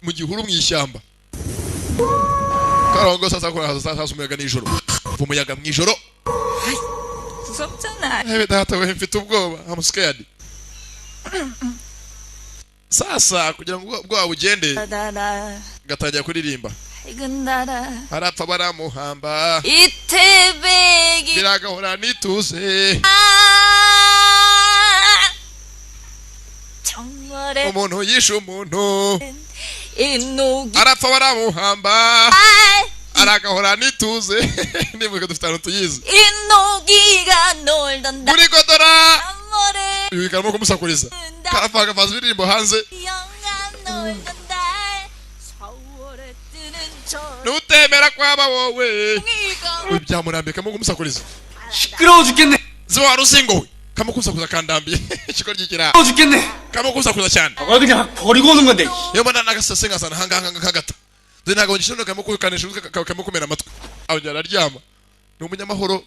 mu gihuru mu ishyamba karongo. Sasa ko haza umuyaga nijoro, umva umuyaga mu ijoro. 무섭잖아. Ewe data we, mfite ubwoba, I'm scared. Sasa kugira ngo ubwoba bugende, 나라 gatangira kuririmba. 밝은 나라 Arapfa baramuhamba, 이태백이 biragahora nituze. 아 정월에 Umuntu yishe umuntu, 인녹이 arapfa baramuhamba, aragahora nituze. Nibuka dufite ahantu tuyizi. 인녹이가 놀던 Muri godora 날월에 ibi karimo kumusakuriza, karavangavaza indirimbo hanze. 영감 놀던 날 서울에 뜨는 저 Nutemera kwaba wowe. 이가 Ibi byamurambiye, karimo kumusakuriza. 시끄러워 죽겠네. Ziba wari uzingowe, karimo kumusakuriza kandambiye ikigo ry'ikiraha. 시끄러워 죽겠네. Karimo kumusakuriza cyane. 저걸 그냥 버리고 오는 건데. Iyo mbona n'agasase nkazana ahangaha nkagata dore ntabwo ngishinzwe. Karimo kukanisha umutwe, karimo kumena amatwi, arongera araryama, ni umunyamahoro.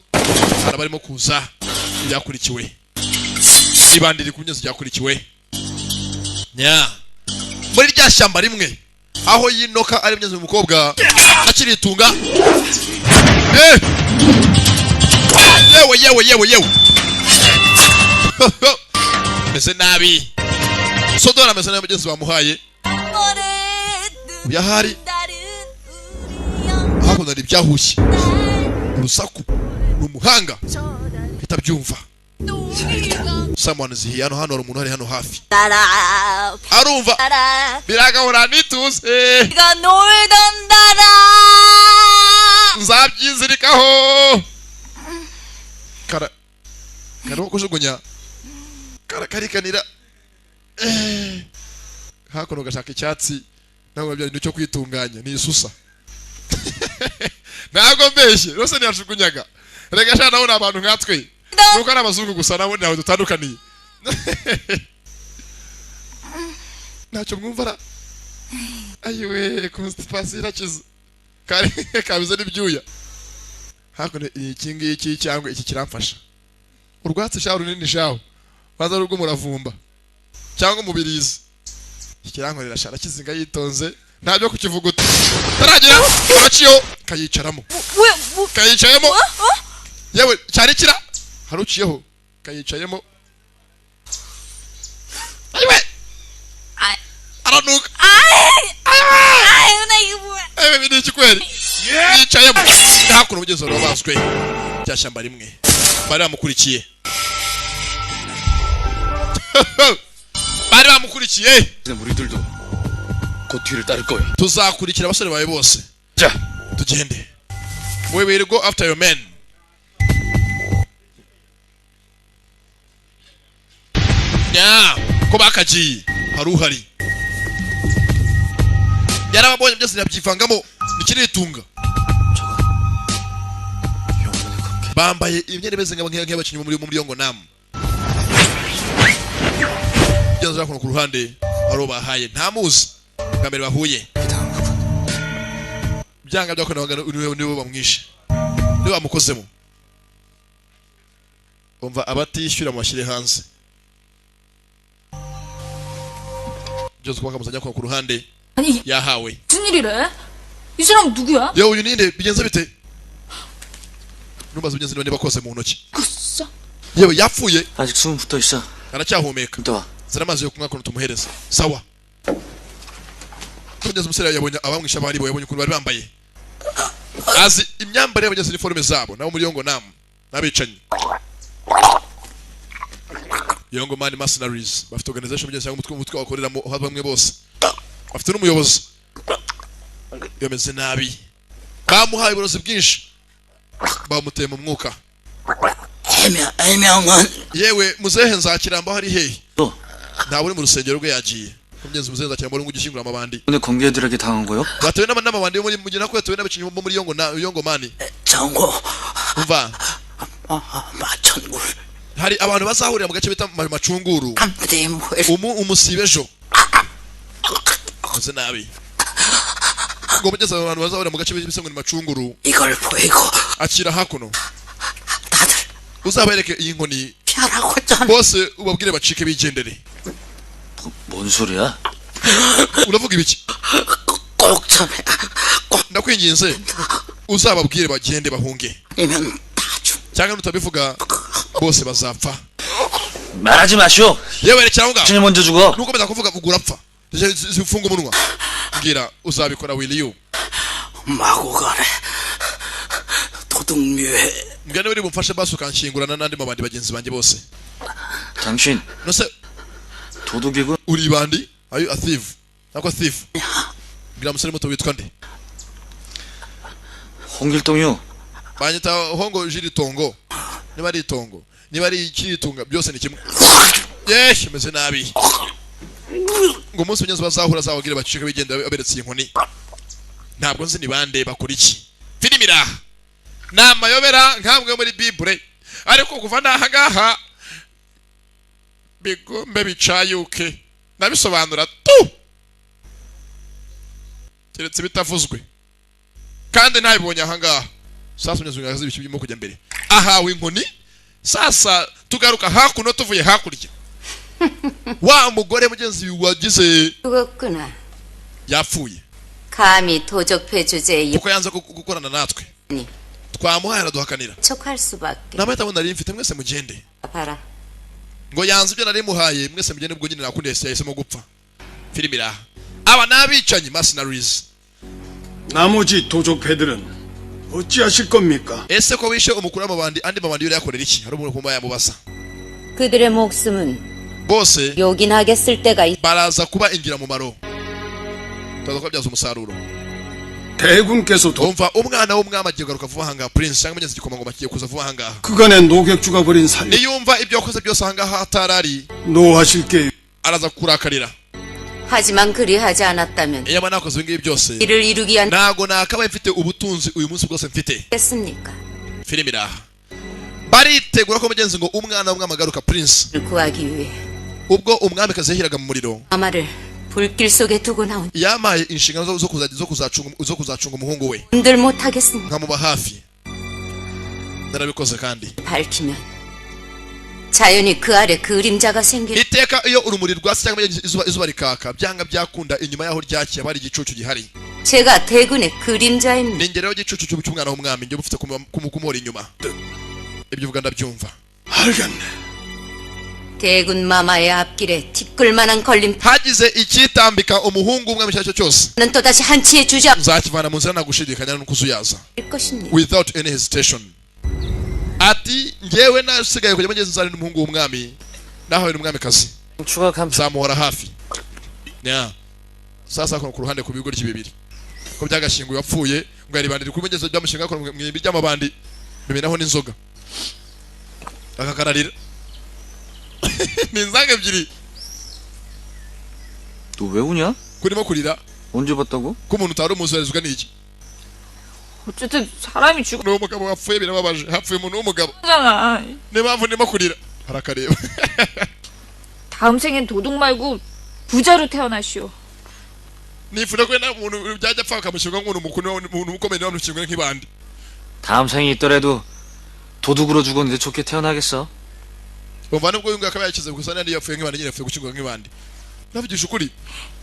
Hari abarimo kuza byakurikiwe ibandiri ku myezi byakurikiwe nya muri rya shyamba rimwe aho yinoka ari myezi umukobwa akiritunga. Eh! Yewe yewe yewe yewe, meze nabi sodora, ameze nabi mugenzi bamuhaye. 월에 뜨는 Uyahari 달은 우리 영 hakuno hari ibyahushye urusaku, ni umuhanga mpita byumva. Someone is here. Hano hano hari umuntu, hari hano hafi. 나라 Arumva 나라 biragahora nituze. 이가 놀던 나라 Nzabyizirikaho. Kara karimo kujugunya karakarikanira. Eh. Hakuno gashaka icyatsi ntabwo bya bintu cyo kwitunganya ni isusa, ntabwo mbeshye rwose ntiyajugunyaga. Rega sha, nabo ni abantu nkatwe, nuko ari abazungu gusa, nabo ntawe dutandukaniye. Ntacyo mwumva ra? Ayiwe, constipation irakiza kari kabize n'ibyuya. Hakuno iki ngiki cyangwa iki kiramfasha, urwatsi shaho runini shaho baza ari urw'umuravumba cyangwa umubirizi, iki kirankorera sha. Arakizinga yitonze, nta byo kukivuguta, taragera araciyeho kayicaramo. 왜 뭐 Kayicayemo yewe, cyari kira hari uciyeho kayicayemo, ayiwe. 아, Aranuka. 아유, 나 이거 뭐야. Ewe, ni iki kweli? Yicayemo hakuno, umugezi wari wabaswe rya shyamba rimwe bari bamukurikiye, bari bamukurikiye. 우리들도 곧 뒤를 따를 거야. Tuzakurikira abasore bawe bose. 자, Tugende. We will go after your men. Nya ko bakagiye, hari uhari yarababonye, byose yabyivangamo nikiritunga. Bambaye imyenda imeze nk'abakinnyi muri Yongo Nam. Byanze hakuno ku ruhande hari uwo bahaye, ntamuzi, bwa mbere bahuye. Byanga byakora niwe bamwishe, niwe bamukozemo. Umva, abatishyura mubashyire hanze byose kuba kamuzajya ku ruhande. 아니, Yahawe. 무슨 일이래? 이 사람 누구야? Yewe, uyu ninde? Bigenze bite? Numbaza bigenze niba bakoze mu ntoki. 죽었어? Yewe, yapfuye? 아직 숨은 붙어 있어. Aracyahumeka. 또 와. Zana amazi yo kunywa, ukuntu tumuhereza. Sawa. Kugeza umusore yabonye abamwishe abari bo, yabonye ukuntu bari bambaye, azi imyambarire y'abageze, iniforume zabo, nabo muri Yongo Namu n'abicanyi Yongo Man Mercenaries bafite organization mugenzi cyangwa umutwe bakoreramo, aho bamwe bose bafite n'umuyobozi. Yameze nabi, bamuhaye uburozi bwinshi, bamuteye mu mwuka. 해명 해명은 Yewe muzehe Nzakiramba hari hehe? 또 Ntawe uri mu rusengero rwe, yagiye. Mugenzi muzehe Nzakiramba uri gushyingura amabandi. 오늘 공개들에게 당한 거요? Batewe n'amabandi yo muri mugina ko yatewe n'abakinnyi bo muri Yongo na Yongo Mani. 정고 Umva, 마천굴 hari abantu bazahurira mu gace bita Macunguru 감대 모일 umusibe ejo. Meze nabi ngo mugeze abantu bazahurira mu gace bita ngo ni Macunguru. 이걸 보이고 Akira hakuno. 다들 Uzabereke iyi nkoni. 피하라고 전 Bose ubabwire bacike bigendere. 뭔 소리야? Uravuga ibiki? 꼭 전해 꼭 Ndakwinginze uzababwire bagende bahunge. 아니면 다 죽. Cyangwa nutabivuga bose bazapfa. 말하지 마시오. Yewe, rekera aho ngaho. 당신이 먼저 죽어. Nukomeza kuvuga vuga urapfa. Ufunga umunwa, mbwira uzabikora. Will you? 마구간에 도둑묘에 Mbwira niba uri bumfashe basi ukanshingurana n'andi mabandi bagenzi banjye bose. 당신 Nose 도둑이군. uri ibandi? Are you a thief? Nako thief. Mbwira musore muto, witwa nde? 홍길동이요. Banyita Hongo Jiri Tongo. Niba ari itongo, niba ari ikiritunga, byose ni kimwe. Yesh, meze nabi ngo umunsi mugenzi bazahura azababwire bacike bigenda, aberetse iyi nkoni. Ntabwo nzi ni bande, bakora iki. Filimi iraha ni amayobera nk'amwe muri bibure, ariko kuva n'aha ngaha bigombe bicayuke ndabisobanura tu, keretse bitavuzwe kandi ntabibonye aha ngaha. Sasa mugenzi wanjye ibiki birimo kujya mbere, ahawe inkoni. Sasa tugaruka hakuno, tuvuye hakurya, wa mugore mugenzi wagize 죽었구나. yapfuye. 감히 도적패 주제에 Kuko yanze gukorana natwe. 니 Twamuhaye araduhakanira. 척할 수밖에. N'amahitamo nari mfite, mwese mugende. 봐라. Ngo yanze ibyo nari muhaye, mwese mugende. Ubwo nyine nakundi yahisemo gupfa. Filimi iraha, aba ni abicanyi mercenaries. 나머지 도적패들은 어찌하실 겁니까? Ese ko wishe umukuru w'amabandi, andi mabandi yo yakorera iki? Hari umuntu kumba yamubaza. 그들의 목숨은 Bose 요긴하게 쓸 때가 baraza kuba ingirakamaro, turaza kubabyaza umusaruro. 대군께서 도 Umva, umwana w'umwami agiye kugaruka vuba ahangaha, prince cyangwa mugenzi igikomangoma kigiye kuza vuba ahangaha. 그간의 노객주가 벌인 살림 Niyumva ibyo wakoze byose ahangaha atarari 노하실 게 araza kukurakarira. 하지만 그리하지 않았다면 Iyo nakoze ibi ngibi byose, 이를 이루기 ntago nakabaye mfite ubutunzi uyu munsi bwose mfite. 않겠습니까? Filimi iraha, baritegura ko mugenzi ngo umwana w'umwami agaruka, prince. 구하기 위해 Ubwo umwamikazi yahiraga mu muriro, 마마를 불길 속에 두고 나온 yampaye inshingano zo kuzacunga umuhungu we, 분들 못하겠습니다. nkamuba hafi. Narabikoze kandi. 밝히면 자연히 그 아래 그림자가 생길 Iteka iyo urumuri rwatsi cyangwa izuba rikaka, byanga byakunda inyuma yaho ryakiye haba hari igicucu gihari. 제가 대군의 그림자입니다. Ni ngero y'igicucu cy'umwana w'umwami, njye mufite kumuhora inyuma. Ibyo uvuga ndabyumva. 알겠네. 대군 마마의 앞길에 티끌만한 걸림판은 Hagize icyitambika umuhungu umwe mu icyo ari cyo cyose, 또다시 한치의 주저 nzakivana mu nzira ntagushidikanya n'ukuzuyaza, 일 것입니다. without any hesitation. Ati njyewe nasigaye kujya mugeze nzarinde umuhungu w'umwami nahawe n'umwamikazi, 추가 감 nzamuhora hafi. Nya sasa ku ruhande ku bigo bibiri ko byagashyinguye wapfuye ngo yaribandire kuri mugeze byamushinga ko mu irimbi ry'amabandi bimenaho n'inzoga akakararira ni inzanga ebyiri. 너 왜 우냐? Kurimo kurira? 언제 봤다고? Ko umuntu utari umuzoherezwa n'iki? 어쨌든 사람이 Ni umugabo wapfuye, birababaje, hapfuye umuntu w'umugabo. 죽었잖아. Niyo mpamvu ndimo kurira, arakareba. 다음 생엔 도둑 말고 부자로 태어나시오. Nifuza ko nta muntu byajya apfa bakamushyirwa nk'umuntu mukuru, umuntu ukomeye bamushyingura nk'ibandi. 다음 생이 있더라도 도둑으로 죽었는데 좋게 태어나겠어? Umva, nubwo uyu nguyu akaba yakize gusa n'andi yapfuye nk'ibandi nyine, yapfuye gushyingurwa nk'ibandi. Navugisha ukuri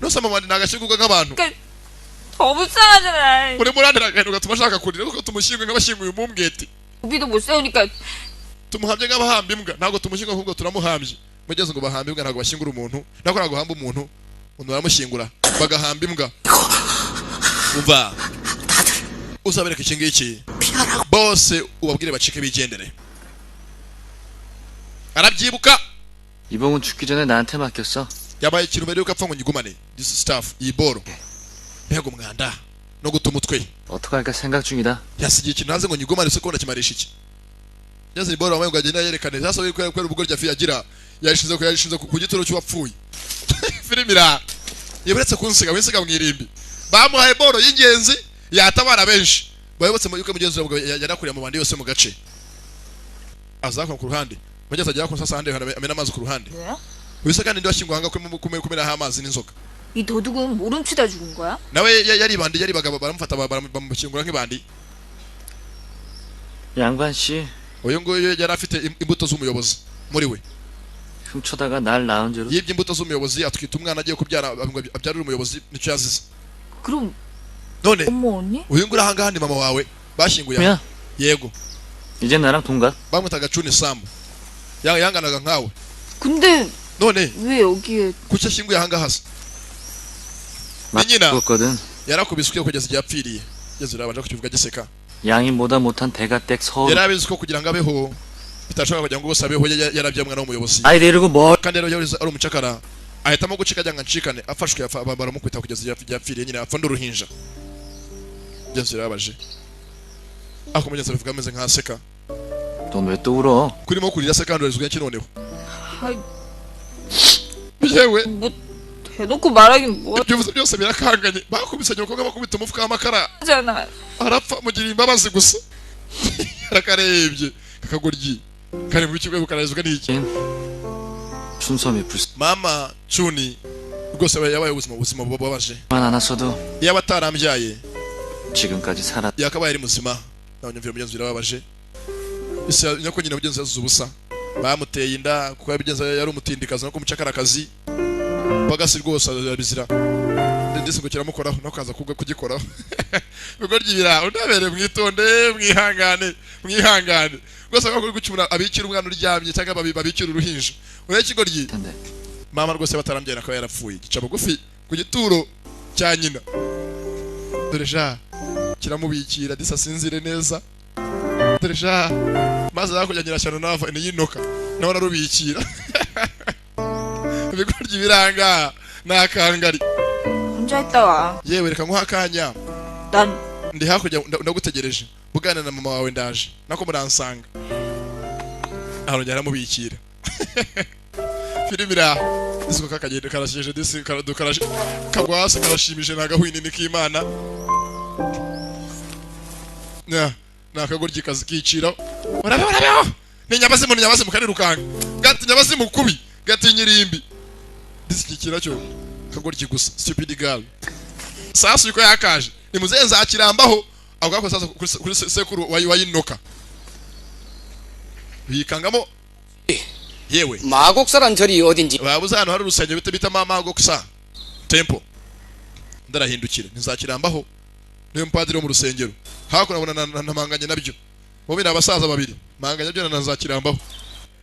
nose, amabandi ntagashyingurwa nk'abantu. 더 불쌍하잖아. Urimo urantera agahinda ugatuma ashaka kurira kuko tumushyinguye nk'abashyinguye umumbwete. 우비도 못 세우니까 Tumuhambye nk'abahamba imbwa, ntabwo tumushyingura ahubwo turamuhambye. Mugeze ngo bahamba imbwa, ntabwo bashyingura umuntu, ntabwo ntabwo bahamba umuntu, umuntu baramushyingura bagahamba imbwa. Umva, uzabereka iki ngiki bose, ubabwire bacike bigendere. Arabyibuka. 이봉은 죽기 전에 나한테 맡겼어. Yabaye ikintu mbere yuko apfa ngo nyigumane, this staff, iyi boro. Mbega umwanda no guta umutwe! 어떡할까 생각 중이다. Yasigiye ikintu ntazi ngo nyigumane se ko ndakimarisha iki? Yazi boro wambaye ngo agende yerekane sasa we kubera ubwo rya agira yashize ku gituro cy'uwapfuye. Filime ira yeburetse kunsiga winsiga mu irimbi. Bamuhaye boro y'ingenzi yatabara benshi bayobotse mu yuko mugenzi wabo yarakuriye mu bandi yose mu gace azakora ku ruhande. Mugeze agera ku sasa hande amena amazi ku ruhande. 뭐야? Wese kandi ndi washyinguwe ahangaha kumenaho amazi n'inzoga. 이 도둑은 뭘 훔치다 죽은 거야? Nawe yaribandi yaribaga baramufata bamushyingura nk'ibandi. 양반 씨 Uyu nguyu yari afite imbuto z'umuyobozi muri we. 훔쳐다가 날 낳은 죄로 Yibye imbuto z'umuyobozi atwita umwana agiye kubyara ngo abyarire umuyobozi, nicyo yazize. 그럼 None 엄마 언니? uyu nguyu ahangaha ni mama wawe bashyinguye aha. 야 Yego. 이제 나랑 동갑. Bamwitaga Cuni Samu. Yanganaga nkawe. 근데 None 왜 여기에 kuki ashyinguye ahangaha se? 막 민이나. 죽었거든. Yarakubiswe kugeza igihe apfiriye. Yezu yabanje kukivuga giseka. 양이 뭐다 못한 대가댁 서울 Yari abizi ko kugira ngo abeho bitashobora kugira ngo bose abeho yarabyaye umwana w'umuyobozi. 아이 데리고 뭘 Kandi rero yari ari umucakara, ahitamo gucika agira ngo ancikane. Afashwe baramukubita kugeza igihe apfiriye nyine, apfa n'uruhinja. Yezu yarabaje ako mugenzi abivuga ameze nk'aseka. 넌 왜 또 울어? Kurimo kurira se kandi urizwa iki noneho? 아이, Yewe, 뭐 대놓고 말하긴 ibyo uvuze byose birakanganye. Bakubise nyoko bakubita umufuka w'amakara 뭐하잖아. arapfa, mugiriye imbabazi gusa. Yarakarebye kakagoryi kari mu bikigo kararizwa n'iki? 춘섬이 Mama Cuni rwose yabaye ubuzima bubabaje. 불만 않았어도 Yaba atarambyaye 지금까지 살았 yakabaye ari muzima. Nabanyumvira mugenzi birababaje ese nyako nyina mugenzi yazize ubusa. Bamuteye inda kuko yabigenza yari umutindikazi no kumucakarakazi bagasi rwose arabizira ndetse ngo kiramukoraho no kaza kubwo kugikoraho bigoryi bira unabere. Mwitonde, mwihangane, mwihangane rwose. Bakora gucumura abikira umwana uryamye cyangwa babikira uruhinja urebe ikigoryi. 텐데 Mama rwose batarambyaye akaba yarapfuye, gica bugufi ku gituro cya nyina. Dore sha kiramubikira disi asinzire neza. Dore sha maze hakurya nyirashyano nava niyinoka nawe ararubikira. Ibigoryi biranga ni akangari. 혼자 있다 와. Yewe, reka nguhe akanya. 난 Ndi hakurya ndagutegereje bugana na mama wawe, ndaje nako muransanga. Arongera aramubikira. Filime iraha disi ko kakagenda karasheje disi karadukarashe kagwa hasi karashimije ni agahwinini k'imana. Nya, ni akagoryi kazi kiciraho. Urabeho, urabeho, ni nyabazimu, ni nyabazimu karirukanga gati nyabazimu kubi gatinya irimbi disi kikira cyo kagoryi gusa, stupid girl. Sasa uko yakaje ni muzehe nzakirambaho avuga ko sasa kuri sekuru wayinoka bikangamo yewe. 마곡사란 절이 어딘지 Babuze ahantu hari urusengero bita Magoksa Temple. Ndarahindukira ntizakirambaho niyo mupadiri wo mu rusengero hakuno abona namanganye nabyo bo ni abasaza babiri manganye byo na nzakirambaho.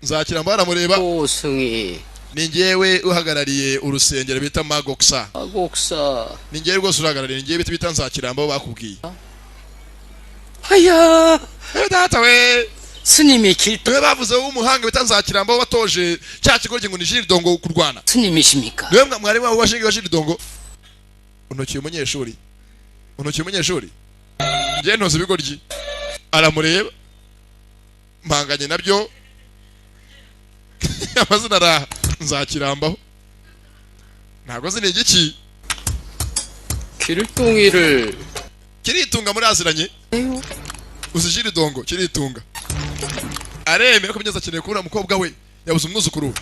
Nzakira baramureba. 고승이 Ni njyewe uhagarariye urusengero bita Magoksa. 마곡사. Ni njyewe rwose uruhagarariye, ni njyewe bita Nzakirambo bakubwiye. 하야 Eh, data we! 스님이 길동 Niwe bavuze w'umuhanga bita Nzakirambo watoje cya kigo ngo ni Jiridongo kurwana. 스님이십니까? Niwe mwarimu wawe washingiye wa Jiridongo. Untokiye umunyeshuri, untokiye umunyeshuri, njye ntoza ibigoryi. Aramureba, mpanganye nabyo amazina araha Nzakirambaho, ntabwo nzi ni igiki. 길동이를 Kiritunga muraziranye, uzi Jiridongo? Kiritunga aremera ko bigeze akeneye kubura umukobwa we, yabuze umwuzukuru we.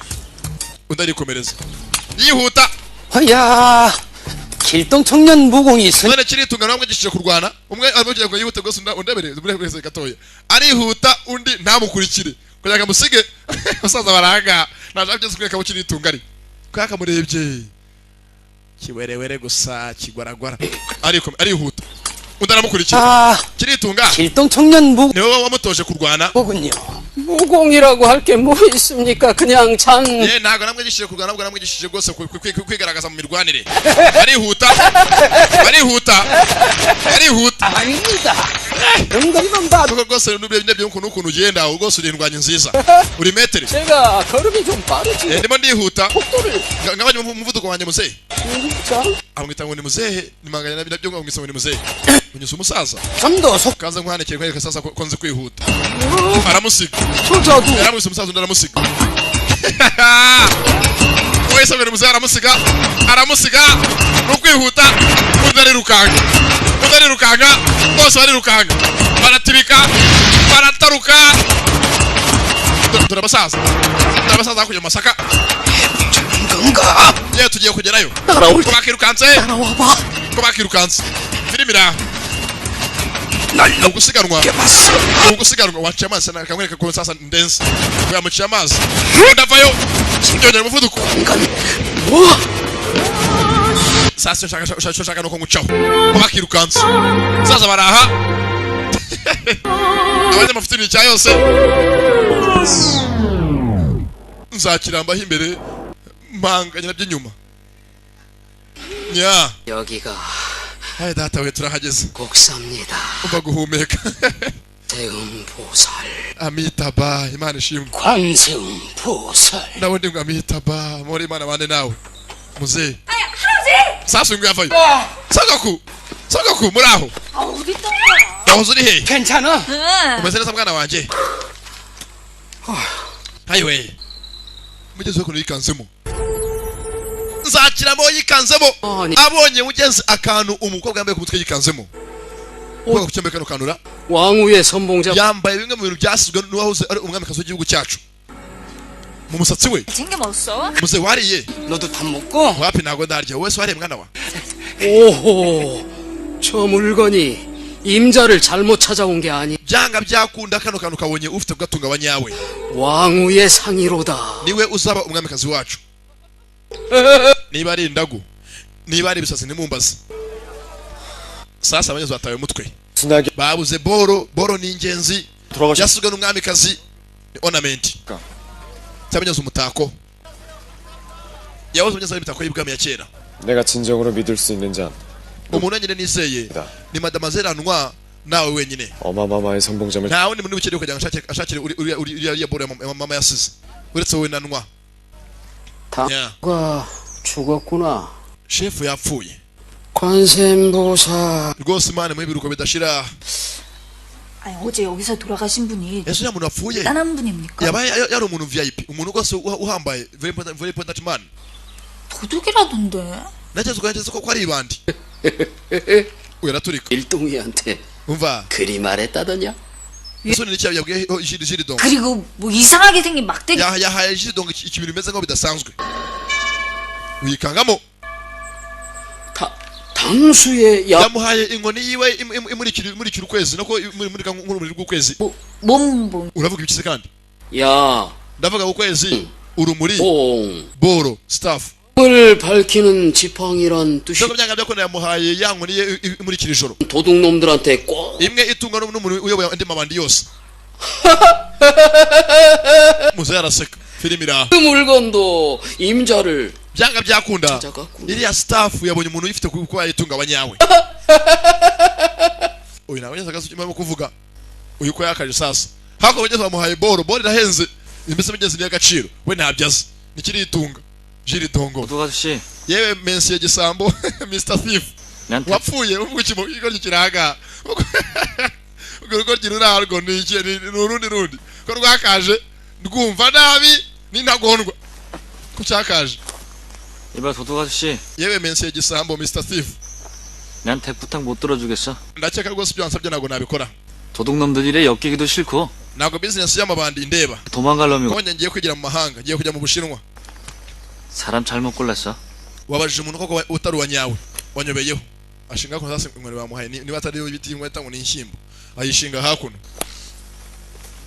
Undi arikomereza yihuta. 하야 길동 청년 무공이 스 None Kiritunga nawe amwigishije kurwana, umwe amugira ngo yihute rwose, undi undebere wese gatoya arihuta, undi ntamukurikire kugira ngo amusige. Umusaza baranga ntaje byose kwereka abo Kiritunga ari kuko yakamurebye kiwerewere gusa kigwaragwara, ariko arihuta, undi aramukurikira. 아 Kiritunga 길동 청년 niwe wamutoje kurwana. 무공군요. 무공이라고 할 게 뭐 있습니까? 그냥 참 Ye, ntabwo namwigishije kurwana, ahubwo namwigishije rwose kwigaragaza mu mirwanire. Arihuta, arihuta, arihuta. 아닙니다. 그런 봐도 Kuko rwose n'urebye ukuntu ugenda rwose uri indwanyi nziza, uri metere. 제가 걸음이 좀 빠르지 Eh, ndimo ndihuta. 속도를 Ngabanye umuvuduko wanjye muzehe. 참 Amwita ngo ni muzehe, nimanganya nabyo ngo amwita ngo ni muzehe, unyuze umusaza. 좀더 속 Kaza nkuhanekere nkwereka sasa ko nzi kwihuta. Aramusiga. 초저도 Yaramwise umusaza, undi aramusiga. Wese ngo ni muzehe, aramusiga, aramusiga. Ni ukwihuta, undi arirukanka, undi arirukanka, bose barirukanka, baratibika, barataruka. Dore abasaza, dore abasaza hakurya mu masaka. 건가? Yewe, tugiye kugerayo. 따라올 Ko bakirukanse, 따라와봐. ko bakirukanse, filime iraha. 날 Ni ugusiganwa. 넘게 봤어. Ni ugusiganwa. Waciye amazi, akamwereka ko sasa ndenze ko yamuciye amazi, undi avayo yongera umuvuduko. 인간 뭐? Sasa icyo nshaka ni uko ngucaho. Ko bakirukanse, sasa baraha abanyamafuti ni icya yose. Nzakirambaho imbere, mpanganye nabyo inyuma nya. 여기가 Hayi data we, turahageze. 곡사입니다. Umva guhumeka. 대음보살, Amitaba, Imana ishimwe. 관세음보살. Nawe ndi ngo amitaba muri Imana bane nawe muzehe. Sasa uyu nguyu avayo. Sogoku, sogoku, muri aho? 아, 어디 있던 거야? Wahoze uri hehe? 괜찮아? 응. Umeze neza mwana wanjye? Hayiwe, mugeze ukuntu yikanzemo Nzakiramo, yikanzemo. 아니 Abonye mugenzi akantu umukobwa yambaye ku mutwe, yikanzemo. Umukobwa ku cyambaye kano kanura. 왕후의 선봉자 Yambaye bimwe mu bintu byasizwe n'uwahoze ari umwamikazi w'igihugu cyacu mu musatsi we. 챙겨 먹었어? Muze, wariye? 너도 밥 먹고? Wapi, ntabwo ndarya. Wowe se wariye mwana wa? 오호 저 물건이 임자를 잘못 찾아온 게 아니 Byanga byakunda kano kantu kabonye ufite kugatunga abanyawe. 왕후의 상이로다. Niwe uzaba umwamikazi wacu. Niba ari indagu, niba ari ibisasi, ntimumbaze. Sasa abanyuze batawe umutwe. 순하게 Babuze boro. Boro ni ingenzi. 돌아가셨 Yasuzwe n'umwamikazi, ni ornament cyamenyeze umutako, yahoze umunyeza imitako y'ibwami ya kera. 내가 진정으로 믿을 수 있는 자 Umuntu wenyine nizeye ni madamazelle Anwa, nawe wenyine. 어마마마의 선봉점을 Nta wundi muntu ubikeneye kugira ngo ashakire uriya boro ya mama yasize uretse wowe na Nwa. Yeah. 다가 죽었구나. Shefu yapfuye. 관세음보살. Rwose Imana mu ibiruko bidashira. 아니, 어제 여기서 돌아가신 분이 Ese uriya muntu wapfuye 대단한 분입니까? yaba yari umuntu VIP, umuntu rwose uhambaye, very important, very important man? 도둑이라던데. Nageze ko ari ibandi uyu araturika. 일동이한테 Umva. 그리 말했다더냐? Isoni n'icyayi yabwiye Jiridongo. 그리고 뭐 이상하게 생긴 막대기 Yahaye Jiridongo ikintu bimeze nkaho bidasanzwe, wikangamo. 다 당수의 야 Yamuhaye inkoni yiwe imurikira ukwezi, nako imurika nk'urumuri rw'ukwezi. 몸 Uravuga ibiki se kandi? 야, Ndavuga ukwezi, urumuri, 봉. boro, staff. 을 밝히는 지팡이란 뜻이 Byanga byanga byakunda yamuhaye ya nkoni ye imurikira ijoro, 도둑놈들한테 꼭 imwe itungwa n'umuntu uyoboye andi mabandi yose. Muzehe araseka, filimi iraha. 그 물건도 임자를 Byanga byakunda 찾아갔군. iriya staff yabonye umuntu uyifite kuko yayitunga abanyawe. Uyu ntabwo neza akazi urimo kuvuga uyu ko yakaje. Sasa hakurya bageze bamuhaye boro, boro irahenze mbese, mugezi ni agaciro, we ntabyo azi nikiritunga jiritongo. 도둑 아저씨, Yewe mensiye gisambo, Mr Thief. 나한테 Wapfuye uvuga iki mu kigo kiraga? Urwo rugo rurarwo ni iki? Ni urundi rundi ko rwakaje rwumva nabi n'intagondwa ko cyakaje. 이봐 도둑 아저씨, Yewe mensiye gisambo, Mr Thief. 나한테 부탁 못 들어주겠어? Ndakeka rwose ibyo wansabye ntabwo nabikora. 도둑놈들 일에 엮이기도 싫고 Ntabwo business y'amabandi indeba. 도망갈 놈이고 Konye ngiye kwigira mu mahanga, ngiye kujya mu Bushinwa. 사람 잘못 골랐어. Wabajije umuntu koko utari uwa nyawe, wanyobeyeho. Ashinga ko sasa inkoni bamuhaye niba atari ibiti inkweto ngo ni inshyimbo, ayishinga hakuno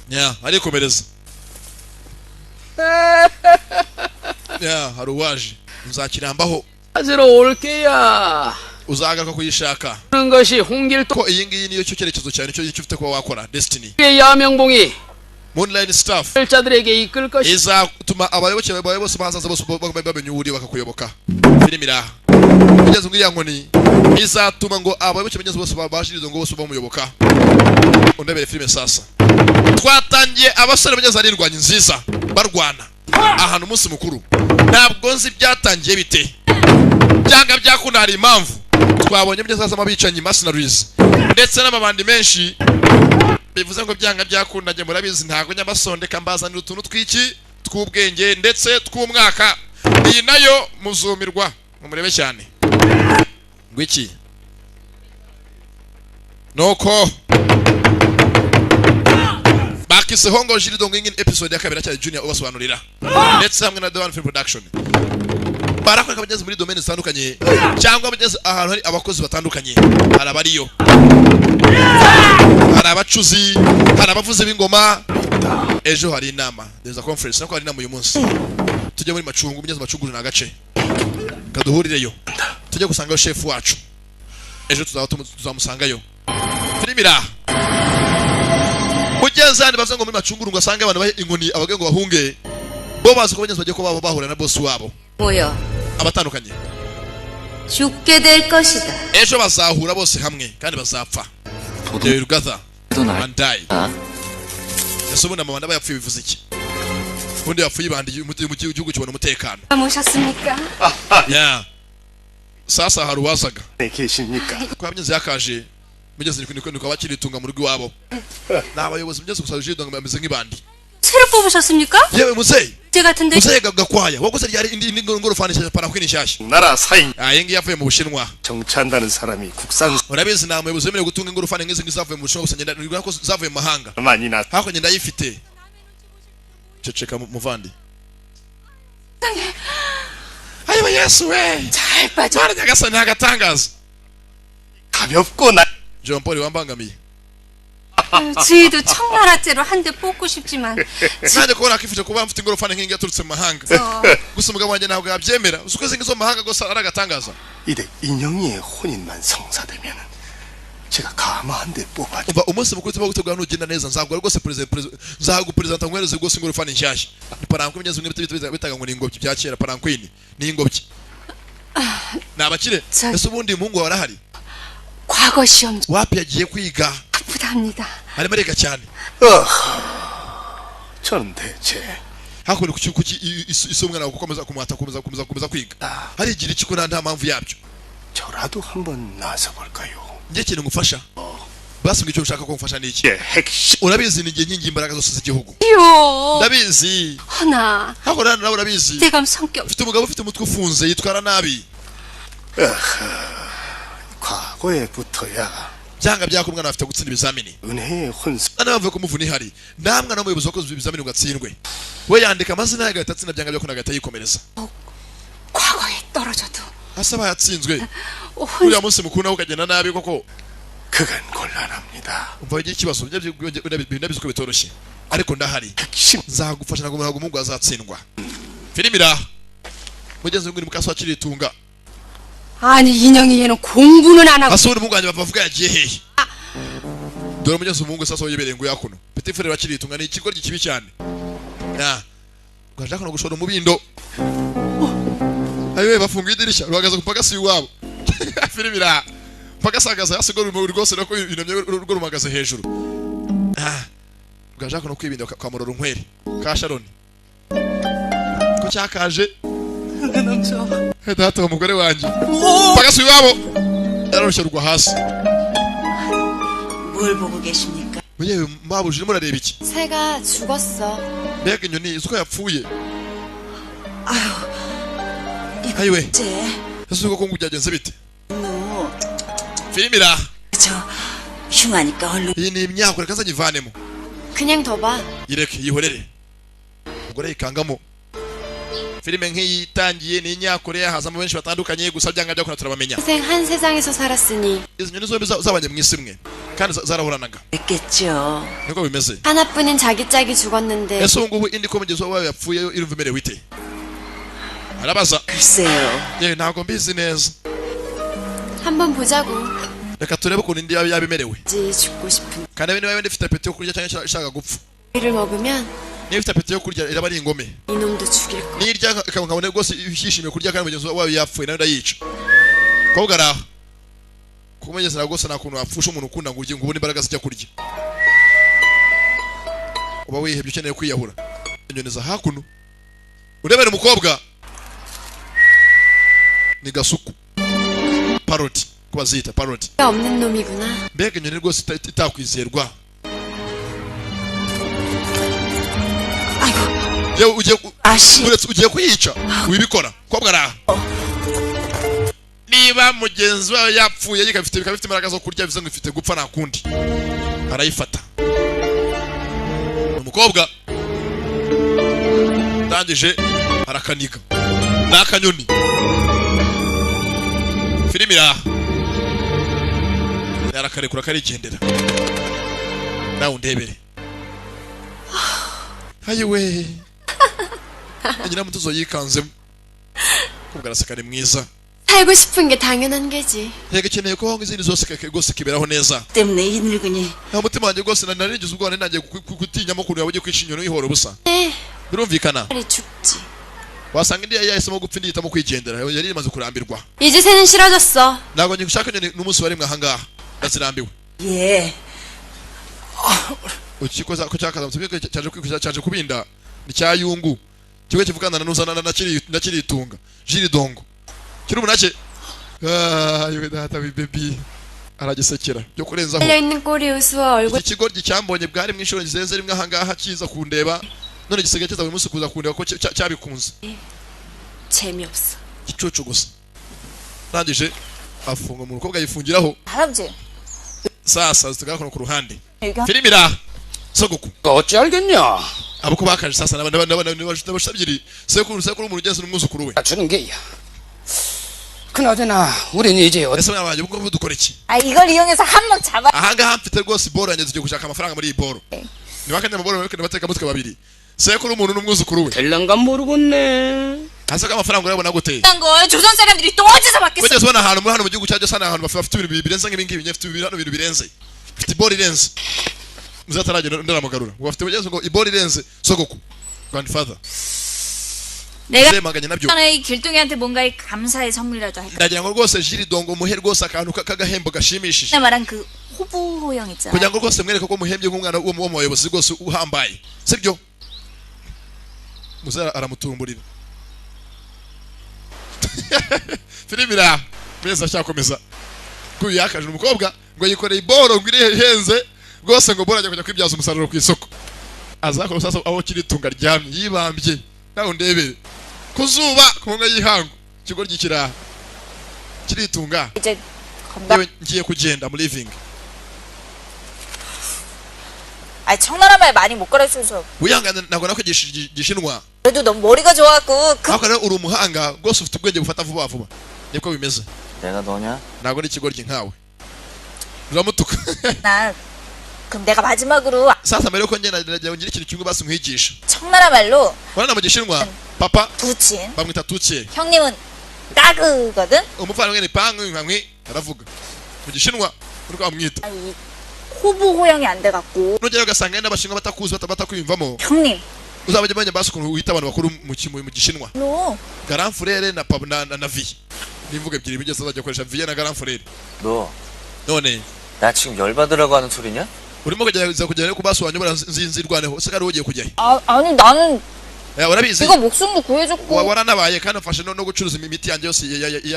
nya arikomereza nya. Hari uwaje nzakirambaho. 찾으러 올게야. Uzagaruka kuyishaka. 하는 것이 홍길동의 Ko iyi ngiyi niyo cyo cyerekezo cyawe, nicyo icyo ufite kuba wakora, destiny. 야명봉이 Moonline staff 자들에게 이끌 것이 izatuma abayoboke bawe bose bahazaza bose bamenya uwo uri bakakuyoboka. Filimi iraha kugeza ngo iriya nkoni izatuma ngo abayoboke bageze bose babashirize ngo bose bamuyoboka. Undebere filime sasa, twatangiye abasore bageze ari indwanyi nziza barwana ahantu umunsi mukuru. Ntabwo nzi byatangiye bite, byanga byakunda hari impamvu twabonye byo sasa abicanyi, mercenaries ndetse n'amabandi menshi, bivuze ngo byanga byakunda. Njye murabizi ntabwo nyabasondeka, mbazanira utuntu tw'iki tw'ubwenge ndetse tw'umwaka. Iyi nayo muzumirwa mumurebe cyane ngo iki nuko bakiseho ngo Jirido ngingin episode ya kabiri cyari Junior ubasobanurira, ndetse hamwe na The One Film Production. Barakwereka abageze muri domaine zitandukanye cyangwa abageze ahantu hari abakozi batandukanye, hari abariyo, hari abacuzi, hari abavuzi b'ingoma. Ejo hari inama, there's a conference, nako hari inama uyu munsi. Tujye muri Macungu, mugeze Macungu ni agace kaduhurireyo, tujye gusangayo chef wacu ejo tuzaba tuzamusangayo. Filimi iraha mugenzi handi bavuze ngo muri Macunguru ngo asange abantu bahe inkoni abagabo ngo bahunge, bo bazi ko bagenzi bagiye kuba bahura na boss wabo 모여 abatandukanye. 죽게 될 것이다. Ejo bazahura bose hamwe kandi bazapfa, they will gather and die. Ese ubundi amabandi aba yapfuye bivuze iki? Ubundi yapfuye ibandi mu gihugu kibona umutekano. 모셨습니까? Ya sasa hari uwazaga 계십니까? kwa mugezi yakaje mugezi niko niko bakiritunga mu rugo iwabo ni abayobozi mugezi gusa jidonga bameze nk'ibandi. 새로 뽑으셨습니까? Yewe muzeyi, 제 같은데 muzeyi Gakwaya, waguze ryari indi ngorofani nshyashya, parakwini nshyashya? 나라 사인 Ah, iyi ngiyi yavuye mu Bushinwa. 정치한다는 사람이 국산 Urabizi nta muyobozi wemerewe gutunga ingorofani nk'izi ngizi zavuye mu Bushinwa gusa, ngenda nibwira ko zavuye mu mahanga. 많이 나 Hakurya ndayifite. Ceceka muvandi. Ayiwa Yesu we, 잘 빠져. Mana nyagasani, ntagatangaza. 가볍고 나 Jean Paul wambangamiye. 저희도 청나라째로 한 대 뽑고 싶지만 Nanjye kuba nakifuje kuba mfite ingorofani nk'iyi ngiyi yaturutse mu mahanga, gusa umugabo wanjye ntabwo yabyemera. Uzi ko izi ngizi zo mu mahanga gusa ari agatangaza. 이대 인형이의 혼인만 성사되면은 제가 가마 한 대 뽑아 Umva, umunsi mukuru turimo gutegura nugenda neza nzaguha rwose perezida, nzaguperezida nkwereze rwose ingorofani nshyashya. Ni parankwini ngeze bimwe bitaga ngo ni ingobyi bya kera, parankwini ni ingobyi, ni abakire. Ese ubundi umuhungu wawe arahari? 과거 시험 Wapi, yagiye kwiga. 바쁘답니다. Arimo ariga cyane. 저는 대체 Hakuno kuki kuki isi umwana wawe gukomeza kumuhata gukomeza gukomeza gukomeza kwiga harigira iki ko nta mpamvu yabyo? 저라도 한번 나서 볼까요? Njye ikintu ngufasha basi, ngo icyo ushaka ko ngufasha ni iki? 예, 핵심 Urabizi ni njye nkingi imbaraga zose z'igihugu. 요 Ndabizi. 허나 Hakuno hano nawe urabizi 대감 성격 ufite umugabo ufite umutwe ufunze yitwara nabi. 과거에 붙어야 Byanga byaka umwana afite gutsinda ibizamini. 은혜의 혼사 Nta mpamvu yo kumuvuna ihari, nta mwana w'umuyobozi wakoze ibizamini ngo atsindwe, we yandika amazina ye agahita atsinda, byanga byakunda agahita yikomereza. 과거에 떨어져도 Asa abaye atsinzwe 혼 uriya munsi mukuru nawe ukagenda nabi koko. 그건 곤란합니다. Umva wigira ikibazo, ndabizi ko bitoroshye ariko ndahari. 핵심 Nzagufasha, ntabwo umuhungu azatsindwa. Filimi iraha mugenzi w'inguni mukasi wakiritunga. 아니 인형이 얘는 공부는 안 하고 Ase ubundi umuhungu wanjye bavuga yagiye hehe? Dore umugezi, umuhungu sasa yibereye ngo yakuno petit frère bakiritunga ni ikigoryi kibi cyane. Ya rwaje kuno gushora umubindo. Ayiwe, bafunga idirishya, ruhagaze ku pagasi iwabo. Filimi ira pagasi ahagaze hasi, rwo rwose nako yunamye, rwo rumagaze hejuru. Ah, rwaje kuno kwibinda kwa Muroro nkweri ka Sharon ko cyakaje. Data, umugore wanjye pagasi iwabo yararushye rugwa hasi. 뭘 보고 계십니까? Yewe mabuja, urimo urareba iki? 새가 죽었어. Mbega inyoni, uzi ko yapfuye? Ayiwe! 이제 Ese uko ngo byagenze bite? 너 Filimi iraha. 저 흉하니까 얼른 Iyi ni imyaka, reka nzayivanemo. 그냥 둬봐. Yireke, yihorere. Umugore yikangamo. Filime nk'iyi itangiye ni inyakoreya, hazamo benshi batandukanye, gusa byanga byakora turabamenya. 평생 한 세상에서 살았으니 Izi nyoni zombi zabanye mu isi imwe kandi zarahoranaga. 했겠죠. Niko bimeze. 하나뿐인 자기 짝이 죽었는데 Ese ubu ngubu indi ko mugenzi wawe yapfuye yo irumva imerewe ite? Arabaza. 글쎄요. Yewe, ntabwo mbizi neza. 한번 보자고. Reka turebe ukuntu indi yaba imerewe. 지 죽고 싶은 Kandi niba ifite appétit yo kurya cyangwa ishaka gupfa, 를 먹으면 niba ifite appétit yo kurya iraba ari ingome. 이놈도 죽일 거야. Nirya nkabona rwose yishimiye kurya kandi mugenzi wawe yapfuye, nawe ndayica. Kobwa araha kuko mugenzi nawe rwose nta kuntu wapfusha umuntu ukunda ngo urye, ngo ubone imbaraga zijya kurya, uba wihebye ukeneye kwiyahura. Inyoni za hakuno, urebera umukobwa ni gasuku, parrot, ko bazita parrot. 없는 놈이구나. Mbega inyoni rwose itakwizerwa! Yewe, ugiye 아씨. uretse ugiye kuyica, wibikora. Kobwa araha, niba mugenzi wawe yapfuye ikaba bikaba bifite imbaraga zo kurya, bivuze ngo ifite gupfa, nta kundi. Arayifata umukobwa, ndangije arakaniga, ni akanyoni. Filimi iraha, arakarekura karigendera. Nawe undebere. Ayiwe, nyiramutuzo yikanzemo. Kobwa araseka, ni mwiza. 살고 싶은 게 당연한 게지. Yego, ikeneye kubaho nk'izindi zose, rwose kiberaho neza. 때문에 이 늙은이 Nta mutima wanjye rwose narigize ubwoba, nari nagiye gutinyamo ukuntu yaba ugiye kwica inyoni uyihora ubusa. 네, Birumvikana. 빨리 죽지. Wasanga indi yari yahisemo gupfa, indi ihitamo kwigendera, yari imaze kurambirwa. 이제 새는 싫어졌어. Ntabwo ngishaka inyoni n'umunsi wa rimwe ahangaha, ndazirambiwe. 예. Ukiko ko cyakazamutse cyaje cyaje kubinda ni cya yungu kimwe kivugana na nuzana na kiri na kiritunga jiridongo kiri umunake. Ah, yewe data wi baby, aragisekera byo kurenzaho. 달려있는 꼬리 우스워 얼굴 Iki kigoryi cyambonye bwari mu inshuro zirenze rimwe ahangaha kiza kundeba, none gisigaye kiza buri munsi kuza kundeba ko cyabikunze. 재미없어. Gicucu gusa. Ndangije afunga mu mukobwa yifungiraho. 할아버지 Sasa zitugakora ku ruhande. 이거 Filimi iraha, sogoku. 어찌 알겠냐? Abo ko bakaje sasa n'abashabiri, sekuru, sekuru umuntu ugeze n'umwuzukuru we. 주는 게야. 그나저나 우린 이제 어디 Ese mwana wanjye, ubwo ngubu dukora iki? 아, 이걸 이용해서 한몫 잡아. Ahangaha mfite rwose iboro yanjye, tugiye gushaka amafaranga muri iyi boro. Ntibakanye amaboro, babikane batekamutwe babiri, sekuru umuntu n'umwuzukuru we. 될란가 모르겠네. Hasi ko amafaranga urayabona gute? 걸 조선 사람들이 또 어디서 받겠어? Wigeze ubona ahantu muri hano mu gihugu cyacu asa n'ahantu bafite ibintu birenze nk'ibi ngibi? Njye mfite ibintu hano, ibintu birenze, mfite iboro irenze. Muzataragenda ndaramugarura ngo bafite ubugenzi, ngo iboro irenze, sogoku, grandfather. 내가 Ndemanganye nabyo. 전에 이 길동이한테 뭔가 이 감사의 선물이라도 할까? Ndagira ngo rwose jiridongo muhe rwose akantu k'agahembo gashimishije. 말한 그 호부호형 있잖아. Kugira ngo rwose mwereke ko muhembye nk'umwana wo mu bayobozi rwose uhambaye, sibyo? Muze aramutumburira. Filimi iraha meza, acyakomeza kuyu yakaje umukobwa ngo yikoreye iboro ngo iri ihenze rwose, ngo boro ajya kujya kwibyaza umusaruro ku isoko. Azakora sasa aho kiritunga aryamye yibambye, nawe undebere ku zuba ku manywa y'ihangu. Ikigo ry'ikiraha kiritunga. 이제 건다. Yewe, ngiye kugenda mu living. 아, 청나라 말 많이 못 가르쳐줘서 Wihangane, ntabwo nakwigishije igishinwa. 그래도 너무 머리가 좋아갖고 그 Ariko rero uri umuhanga rwose, ufite ubwenge bufata vuba vuba, niko bimeze. 내가 너냐? Ntabwo ari ikigoryi nkawe, uramutuka. 나 그럼 내가 마지막으로 Sasa mbere yuko ngenda, ndagira ngo ngire ikintu kimwe basi nkwigisha. 청나라 말로 Urabona mu gishinwa papa 부친 bamwita tutie. 형님은 따그거든. Umuvandimwe ni pangwi nkwi, aravuga mu gishinwa uriko bamwita. 이 호보 호양이 안 돼갖고 Nugera ugasanga hari n'Abashinwa batakuzi, batakwiyumvamo. 형님 Uzabajya bamenya basi ukuntu wita abantu bakuru mu Gishinwa. 너 Grand frère na papa na vieux ni imvugo ebyiri bigeze azajya akoresha, vieux na grand frère. 너 None 나 지금 열받으라고 하는 소리냐? urimo kugerageza kugera ku basi wanyobora nzirwaneho se, kandi ugiye kujyayo? 아, 아니 나는 Eh, urabizi 네가 목숨도 구해줬고 waranabaye kandi umfashe no gucuruza imiti yanjye yose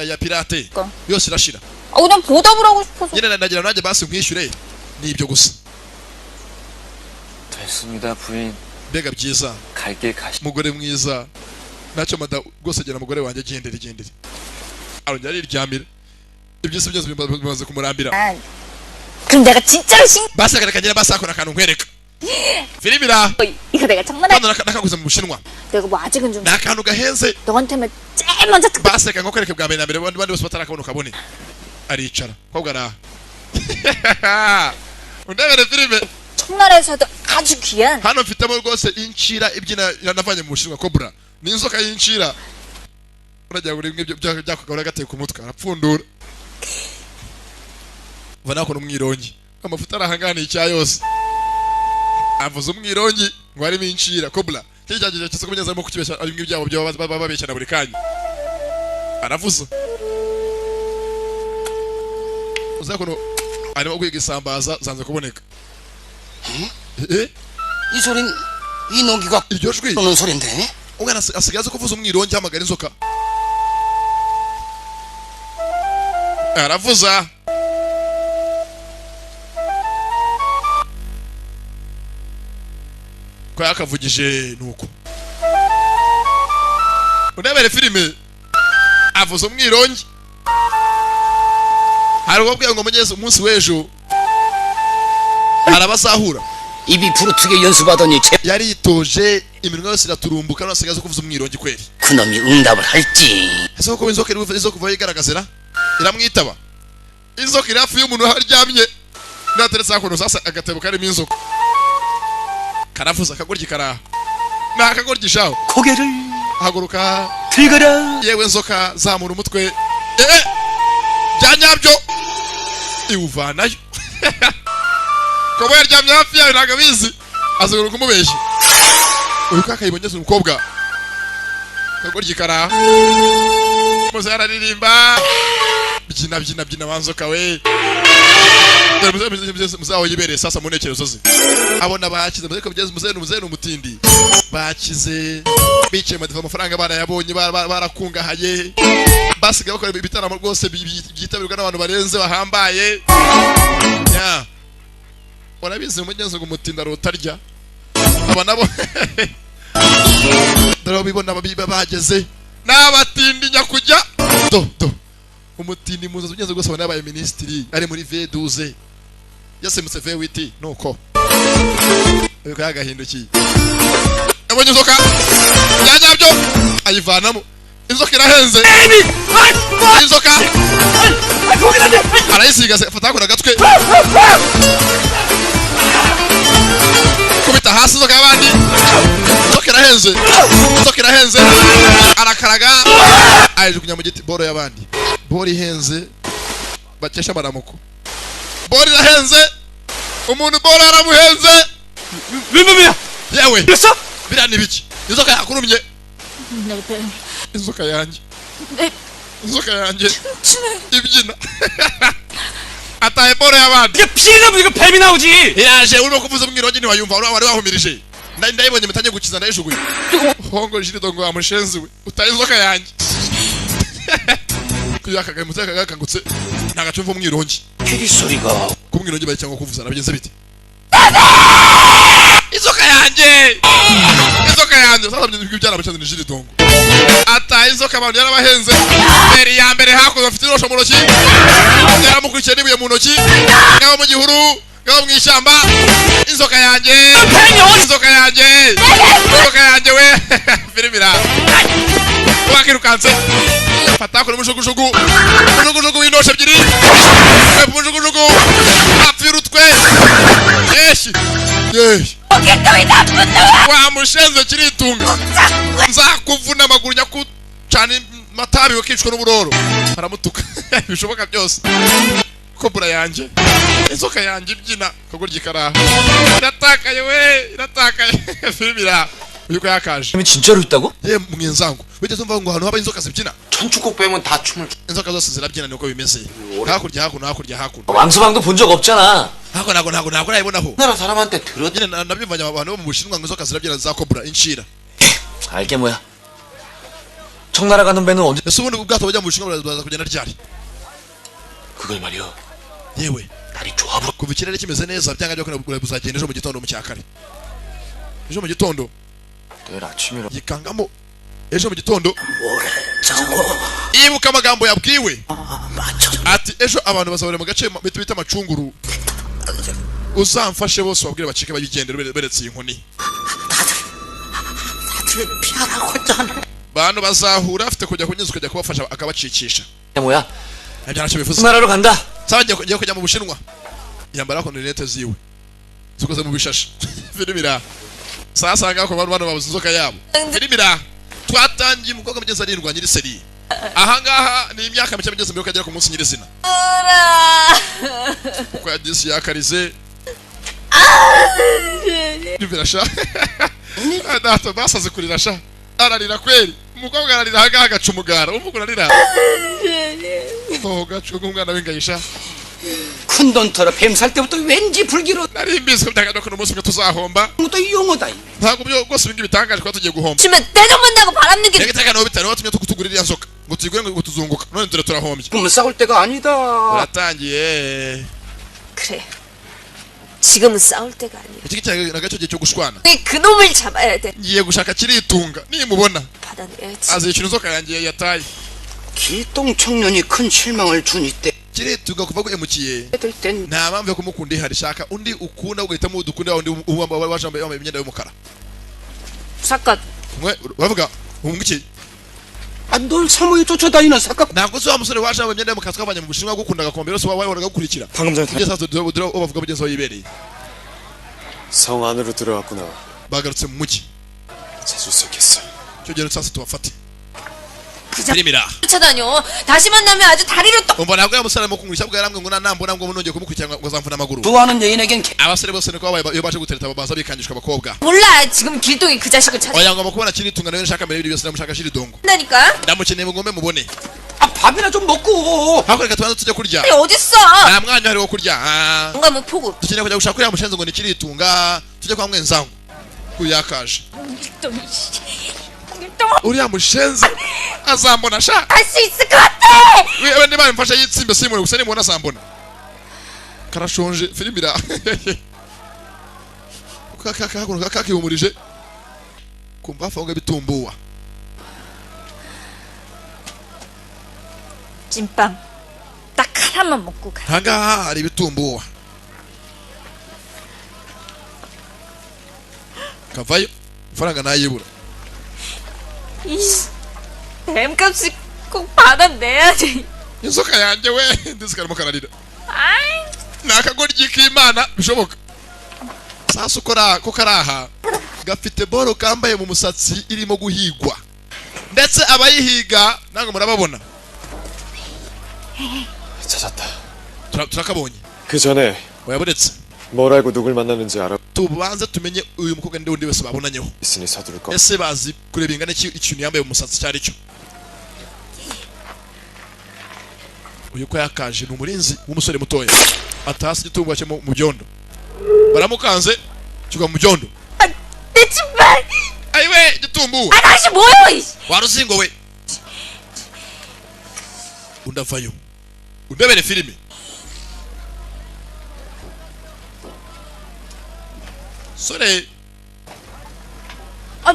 ya pirate Ko. yose irashira. 아 그냥 보답을 하고 싶어서. Nyine nagira nanjye basi nkwishyure, ni ibyo gusa. 됐습니다 부인. Mbega byiza. 갈 길 가시. Mugore mwiza, ntacyo mada rwose, gera mugore wanjye, gendere gendere. Arongera ariryamira, ibyisi byose bimaze kumurambira. 아, 그럼 내가 진짜로 신 Basi reka ngere basi akora akantu nkwereka filimi ira. 이거 내가 장난해 Hano nakaguze mu Bushinwa. 내가 뭐 아직은 좀 Ni akantu gahenze. 너한테만 제일 먼저 특 Basi reka nkwereke bwa mbere na mbere, abandi bose batarakabona ukabone. Aricara kobwa araha undebere filime. 청나라에서도 아주 귀한 Hano mfitemo rwose inshira ibyina navanye mu Bushinwa, cobra, ni inzoka y'inshira. Uragira ngo rimwe byakugabura gateye ku mutwe, arapfundura va nakora umwirongi, amafuta arahanganiye icya yose, avuze umwirongi ngo harimo inshira cobra. Cyo cyagiye cyose kumenyeza arimo kukibeshya, bimwe byabo byo baba babeshyana buri kanya, aravuza uzakono arimo guhiga isambaza zanze kuboneka. Eh? 이 소린 이농기가 Iryo jwi 쏘는 소린데. Umwana asigaye azi kuvuza umwirongi ahamagara inzoka, aravuza ko yakavugije. Nuko unebere filime, avuza umwirongi. Hari uwabwiye ngo mugeze umunsi w'ejo arabazahura. 입이 부르트게 연습하더니 제 Yaritoje iminwa yose iraturumbuka, none asigaye azi kuvuza umwirongi kweri. 그놈이 응답을 할지. Ese koko inzoka iri izo kuva yigaragazira iramwitaba? Inzoka iri hafi y'umuntu aho aryamye, nateretse hakuno sasa agatebo karimo inzoka, karavuza akagoryi karaha, ni akagoryi shaho. 고개를 Haguruka 들거라. yewe nzoka, zamura umutwe, eh bya nyabyo iwuvanayo. Kuba yaryamye hafi yayo ntabwo abizi, azagaruka kumubeshya. Uyu kakayibonye umukobwa kagoryi karaha muze araririmba, byina byina byina wanzoka we. Dore muze aho yibereye sasa mu ntekerezo ze, abona bakize muze ko bigeze muze muze ni umutindi, bakize bicaye mu amafaranga barayabonye, barakungahaye, basigaye bakora ibitaramo rwose byitabirwa n'abantu barenze bahambaye. Ya urabizi umugenzi ngo umutindi arota arya. Aba nabo dore aho bibona bageze n'abatindi nyakujya. Do do umutindi muzazi ugenze rwose abona yabaye minisitiri, ari muri V12, yasemutse V8, nuko uyu yagahindukiye yabonye inzoka ya nyabyo ayivanamo. Inzoka irahenze, inzoka arayisiga, afata hakuna agatwe, kubita hasi inzoka y'abandi. Inzoka irahenze, inzoka irahenze, arakaraga ayijugunya mu giti. Boro y'abandi, boro ihenze bakesha amaramuko, boro irahenze, umuntu boro aramuhenze. 웬놈이야? Yewe 됐어? biriya ni biki? Inzoka yakurumye? 내 배, Inzoka yanjye, 내 inzoka yanjye 춤을 ibyina, ataye boro y'abandi. 이게 피해가 보니까 뱀이 나오지. Iraje, urimo kuvuza umwirongi ntiwayumva, wari wahumirije. Ndayibonye mutangiye gukiza, ndayijugunya. Hongo jirido ngo wamushenzi we, utaye inzoka yanjye. Kuya kagaye mutaka gakangutse ntagacumva umwirongi. 피리 소리가 Ku mwirongi bari cyangwa kuvuza nabigenze bite? Inzoka yanjye, inzoka yanjye. Sasa ibyo byaramucanze ni jiridongo, ataye inzoka abantu yarabahenze. Mbere ya mbere hakuno bafite irosho mu ntoki, yaramukurikiye n'ibuye mu ntoki, ngabo mu gihuru, ngabo mu ishyamba. Inzoka yanjye, inzoka yanjye, inzoka yanjye we. Filimi ira wakirukanse, fata kuri mujugujugu, mujugujugu w'indosho ebyiri, mujugujugu apfira utwe yeshi yeshi. 길동이 나쁜 놈아! Wa mushenze kiritunga, nzakuvuna amaguru nyakucana amatabi ukicwa n'uburoro. Aramutuka bishoboka byose. Kobra yanjye, inzoka yanjye ibyina kagoryi karaha iratakaye we, iratakaye. Filime iraha, uyu ko yakaje. 진짜로 있다고? Ye mwenzangu, wigeze umva ngo ahantu haba inzoka zibyina? 천축국 빼면 다 춤을 Inzoka zose zirabyina, niko bimeze, hakurya hakuno, hakurya hakuno. 왕서방도 본 적 없잖아. Hako ntabwo nayibonaho. 나라 사람한테 들었 Nyine nabyumvanye abantu bo mu Bushinwa ngo inzoka zirabyina za kobra, inshira. 알게 뭐야. 청나라 가는 배는 언제? Ese ubundi ubwato bujya mu Bushinwa buraza kugenda ryari? 그걸 말이야. Yewe, 날이 조합으로 kuva ikirere kimeze neza, byanga byo kuna buzagenda ejo mu gitondo mu cyakare, ejo mu gitondo. 내일 아침이라. Yikangamo ejo mu gitondo. 저거 Ibuka amagambo yabwiwe 맞춰 ati ejo abantu bazahurira mu gace bita amacunguru, uzamfashe bose ubabwire bacike bayigendere, beretse iyi nkoni. 다들 다들 피하라고 했잖아. Bantu bazahura, afite kujya kunyuza ukajya kubafasha akabacikisha. 야 뭐야? Ntabyo ntacyo bivuze. 청나라로 간다. Saba ngiye kujya mu Bushinwa, yambara ko rinete ziwe zikoze mu bishashi. Filime iraha sasa ngaho ku bantu bano babuze inzoka yabo. Filime iraha, twatangiye umukobwa mugezi arindwa nyiri seri ahangaha ni imyaka mike mugeze mbere ukagera ku munsi nyirizina uko yageze yakarize yumvira sha data basaze kurira sha, ararira kweri umukobwa ararira ahangaha agaca umugara, umva ukuntu arira, oh gaca umwana w'ingayisha. 큰 돈 털어 뱀 살 때부터 왠지 불기로 Nari mbizi ko byanga ko umunsi umwe tuzahomba. 또 용어다. Ntabwo byo rwose ibingibi bitangaje kuba tugiye guhomba. 주면 내 돈 번다고 바람는 게 Reka itaka nawe bitanu watumye tugura iriya nzoka ngo tuyigure ngo tuzunguka, none dore turahombye. 꿈은 싸울 때가 아니다. Turatangiye. 그래. 지금은 싸울 때가 아니야. Iki ngiki ntabwo aricyo gihe cyo gushwana. 그놈을 잡아야 돼. Ngiye gushaka kiritunga, nimubona 받아내야지. azishyura inzoka yanjye yataye. 길동 청년이 큰 실망을 준 이때 Kiritunga kuva guhemukiye 땐 nta mpamvu yo kumukunda ihari, shaka undi ukunda ugahitamo udukunda, undi waje wambaye imyenda y'umukara. 잠깐. Mwe uravuga ubu ngiki? 아, 널 사모에 쫓아다니는 사각 Ntabwo uzi wa musore waje wambaye imyenda y'umukara twavanye mu Bushinwa, gukundaga kombe yose wahoraga gukurikira. 방금 전에 Ibyo sasa dore dore bavuga mugenzi wawe yibereye. 성 안으로 들어갔구나. Bagarutse mu mujyi. 찾을 수 있겠어. Icyo gihe sasa tubafate. 그자 Filime iraha. 쫓아다녀. 다시 만나면 아주 다리를 떡 Umva, ntabwo ya musore arimo kungurisha bwa yarambwe ngo nambona ngo nongeye kumukurikira ngo azamvuna amaguru. 좋아하는 여인에겐 개- Abasore bose niko babaye, iyo baje gutereta baza bikangishwa abakobwa. 몰라. 지금 길동이 그 자식을 Oya, ngomba kubona kiritunga nawe nshaka mbere y'ibindi byose, ndamushaka shiridongo. 찾는다니까. Ndamukeneye mugombe mubone. 아, 밥이나 좀 먹고. Hakurya reka tubanze tujye kurya. 아니 어딨어? Nta mwanya uhari wo kurya. Ah. 영감은 포구. Dukeneye kujya gushaka uriya mushenzi ngo ni kiritunga, tujye kwa mwenzangu kuyakaje. 길동이 씨. 길동 Uriya mushenzi azambona sha. 할수 있을 것 같아. Wewe niba mfasha yitsimbe simure gusa, nimubona azambona. Karashonje. Filime ira kakihumurije kumva hafi aho ngaho bitumbuwa. 찐빵 딱 하나만 먹고 가. Ahangaha hari ibitumbuwa, kavayo amafaranga ntayibura. 이씨 뱀값이 꼭 받아내야지. Inzoka yanjye we, ndetse karimo kararira. 아이 Ni akagoryi k'Imana bishoboka. Sasa ukora ko karaha gafite boro kambaye mu musatsi, irimo guhigwa ndetse abayihiga ntabwo murababona. 찾았다. Turakabonye. 그 전에 Wayabonetse. 뭘 알고 누굴 만났는지 알아 Tubanze tumenye uyu mukobwa ndi undi wese babonanyeho. 있으니 서두를 거. Ese bazi kureba ingana iki ikintu yambaye mu musatsi icyo ari cyo? Uyu ko yakaje ni umurinzi w'umusore mutoya atasi igitungwa cye mu byondo, baramukanze kigwa mu byondo. 내 찐빵. Ayiwe, igitumbuwe. 아 당신 뭐예요? 이씨. Waruzingo we, undi avayo undebere filime sore. 아,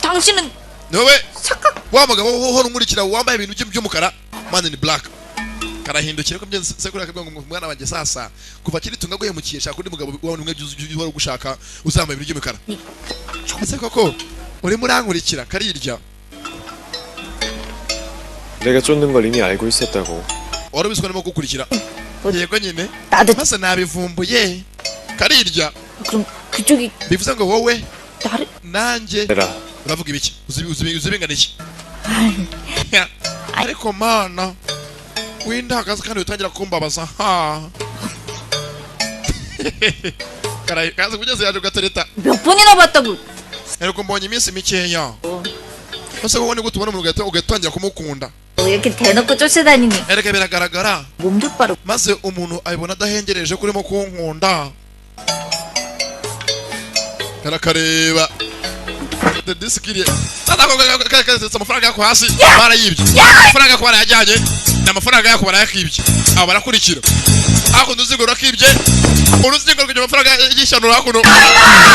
당신은 Ni wowe 착각. Wa mugabo uhora unkurikira wambaye ibintu by'umukara, man in black. Karahindukira ko byenze sekuru akabwira ngo mwana wanjye, sasa kuva kiritunga guhemukiye, shaka undi mugabo wa umwe uhora ugushaka uzambaye ibintu by'umukara. Ese koko urimo urankurikira? Karirya. 내가 쫓는 걸 이미 알고 있었다고. Wari ubizi ko ndimo kugukurikira? Yego nyine, 나도 maze nabivumbuye. Karirya. 그럼 그쪽이 Bivuze ngo wowe 나를 nanjye 내라. uravuga ibiki? Uzi bingana iki? Ariko mana, Windakaza kandi utangira kumbabaza ha. Karayi kaza kugeza yaje ugatereta. 몇 번이나 봤다고. Ariko mbonye iminsi mikeya. Ese wowe ni gute ubona umuntu ugatangira kumukunda? 이렇게 대놓고 쫓아다니니. Erega biragaragara. 몸도 빠르고. Maze umuntu abibona adahengereje ko urimo kunkunda. Karakareba. Disikiriye. Sasa amafaranga yako hasi barayibye. Amafaranga yako barayajyanye. Ni amafaranga yako barayakibye. Aba barakurikira. Hakuno uruzigo rurakibye. Uruzingo rw'ibyo amafaranga y'ishyano hakuno.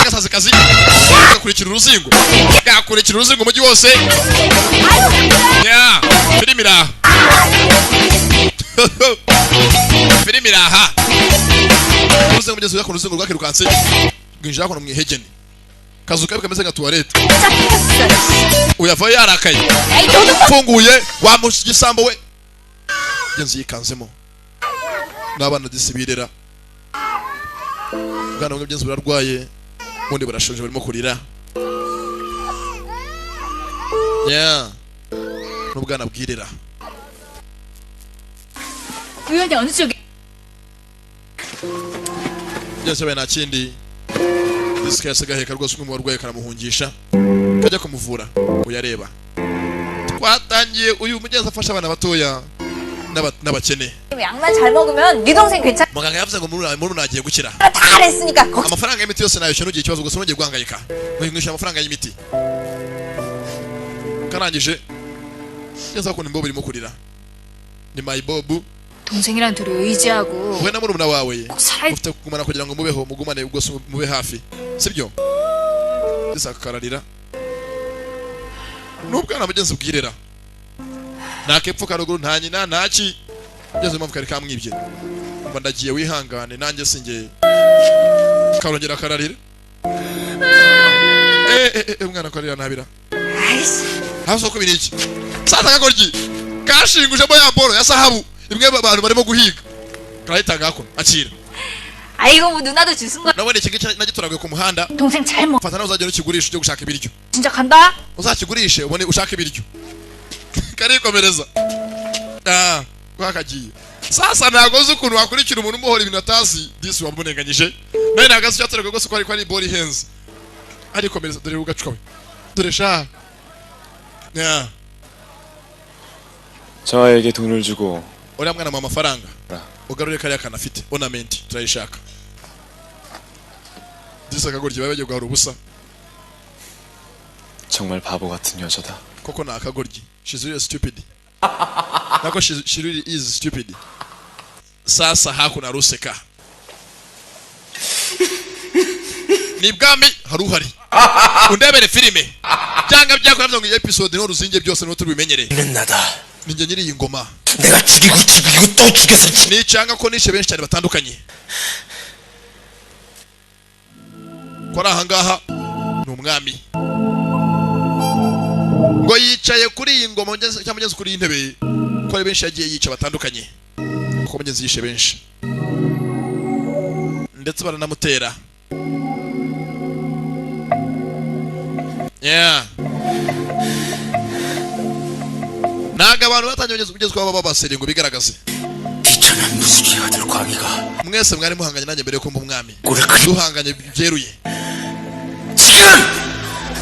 Gasazi kazi. Gakurikira uruzingo. Gakurikira uruzingo umujyi wose. Ya, filimi iraha. Filimi iraha. Uruzingo mugezi hakuno uruzingo rwakirukanse. Rwinjira hakuno mu ihegene. Kazu kabi kameze nka tuwarete. Uyavayo yarakaye. Funguye wa gisambo we. Genzi yikanzemo. N'abana disibirera. Bwana bumwe byenzi burarwaye, ubundi burashonje barimo kurira. Yeah. N'ubwana bwirera. 우연히 어느 쪽에? Byose baye nta kindi. Disike yasigaye rwose umwe mu barwayi karamuhungisha. Kajya kumuvura uyareba. Twatangiye uyu mugenzi afasha abana batoya n'abakene. 약만 잘 먹으면 네 동생 괜찮아. Muganga yavuze ngo murumuna agiye gukira. 다 잘했으니까 걱정. Amafaranga y'imiti yose nayishyura ntugire ikibazo gusa ntugire guhangayika. Mwishyura amafaranga y'imiti. Karangije. Ngeze akunda imbobo irimo kurira. Ni my bobu. 동생이랑 둘이 의지하고 Wowe na murumuna wawe 살아. mufite kugumana kugira ngo mubeho mugumane ubwo mube hafi. Sibyo? Ndetse akararira. Nubwana mugenzi bwirera. Nta kepfo karuguru nta nyina nta ki. Ngeze impamvu kari kamwibye. Mba ndagiye wihangane nanjye sinjye. Karongera kararira. Umwana akarira ntabira. Haso ko biriki. Sasa kagoryi. Kashingujemo ya boro ya sahabu. Imwe abantu barimo guhiga. Karayitanga hakuno akira. 아이고 뭐 누나도 주신 거. Nabone iki ngiki nagitoraguye ku muhanda. 동생 잘 먹. Fata nawe uzagenda ukigurisha ujye gushaka ibiryo. 진짜 간다. Uzakigurishe ubone ushaka ibiryo. Karikomereza. Ah, kwakagiye. Sasa ntago uzi ukuntu wakurikira umuntu umuhora ibintu atazi. Disi wamunenganyije. Nawe ntago azi icyo rwose ko ari bori ihenze. Arikomereza dore ugacuka we. Dore sha. Yeah. 저 아이에게 돈을 주고 Uriya mwana mu amafaranga. Ugarure kariya kana afite ornament turayishaka. Disi akagoryi baba bagiye guhara ubusa. 정말 바보 같은 여자다. Koko ni akagoryi. She's really stupid. Nako she really is stupid. Sasa hakuno aruseka. Ni bwami haruhari. Undebere filime. Byanga byakora ngo episode no ruzinge byose no tubimenyereye. 나다. Ninjye nyiri iyi ngoma. 내가 죽이고 죽이고 또 죽여서 Nicanga ko nishe benshi cyane batandukanye. Ko ari ahangaha ni umwami. Ngo yicaye kuri iyi ngoma cyangwa mugeze kuri iyi ntebe ko ari benshi yagiye yica batandukanye. Kuko mugeze yishe benshi. Ndetse baranamutera. Yeah. Ntago abantu batangiye kugeza ko baba babaseriye ngo bigaragaze. 귀찮은 무수지 아들 광희가 Mwese mwari muhanganye nanjye mbere yo kumba umwami. Duhanganye byeruye.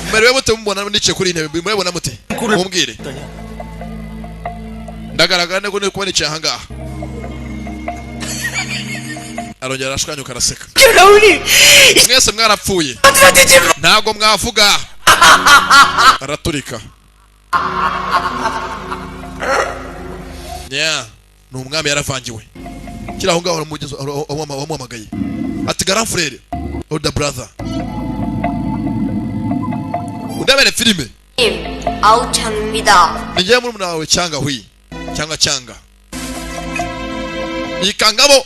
Mbere mute mubona nicaye kuri intebe murabona mute? Mumbwire. Ndagaragara nego ni kuba nicaye ahangaha. Arongera arashwanyuka araseka. Mwese mwarapfuye. Ntago mwavuga. Araturika. Yeah. Ni umwami yaravangiwe. Kiri aho ngaho umugezi wamuhamagaye. Ati grand frère, older brother. Undabere filime. 아우창입니다. Ni njyewe murumuna wawe cyangwa hui cyangwa cyanga. Yikangamo.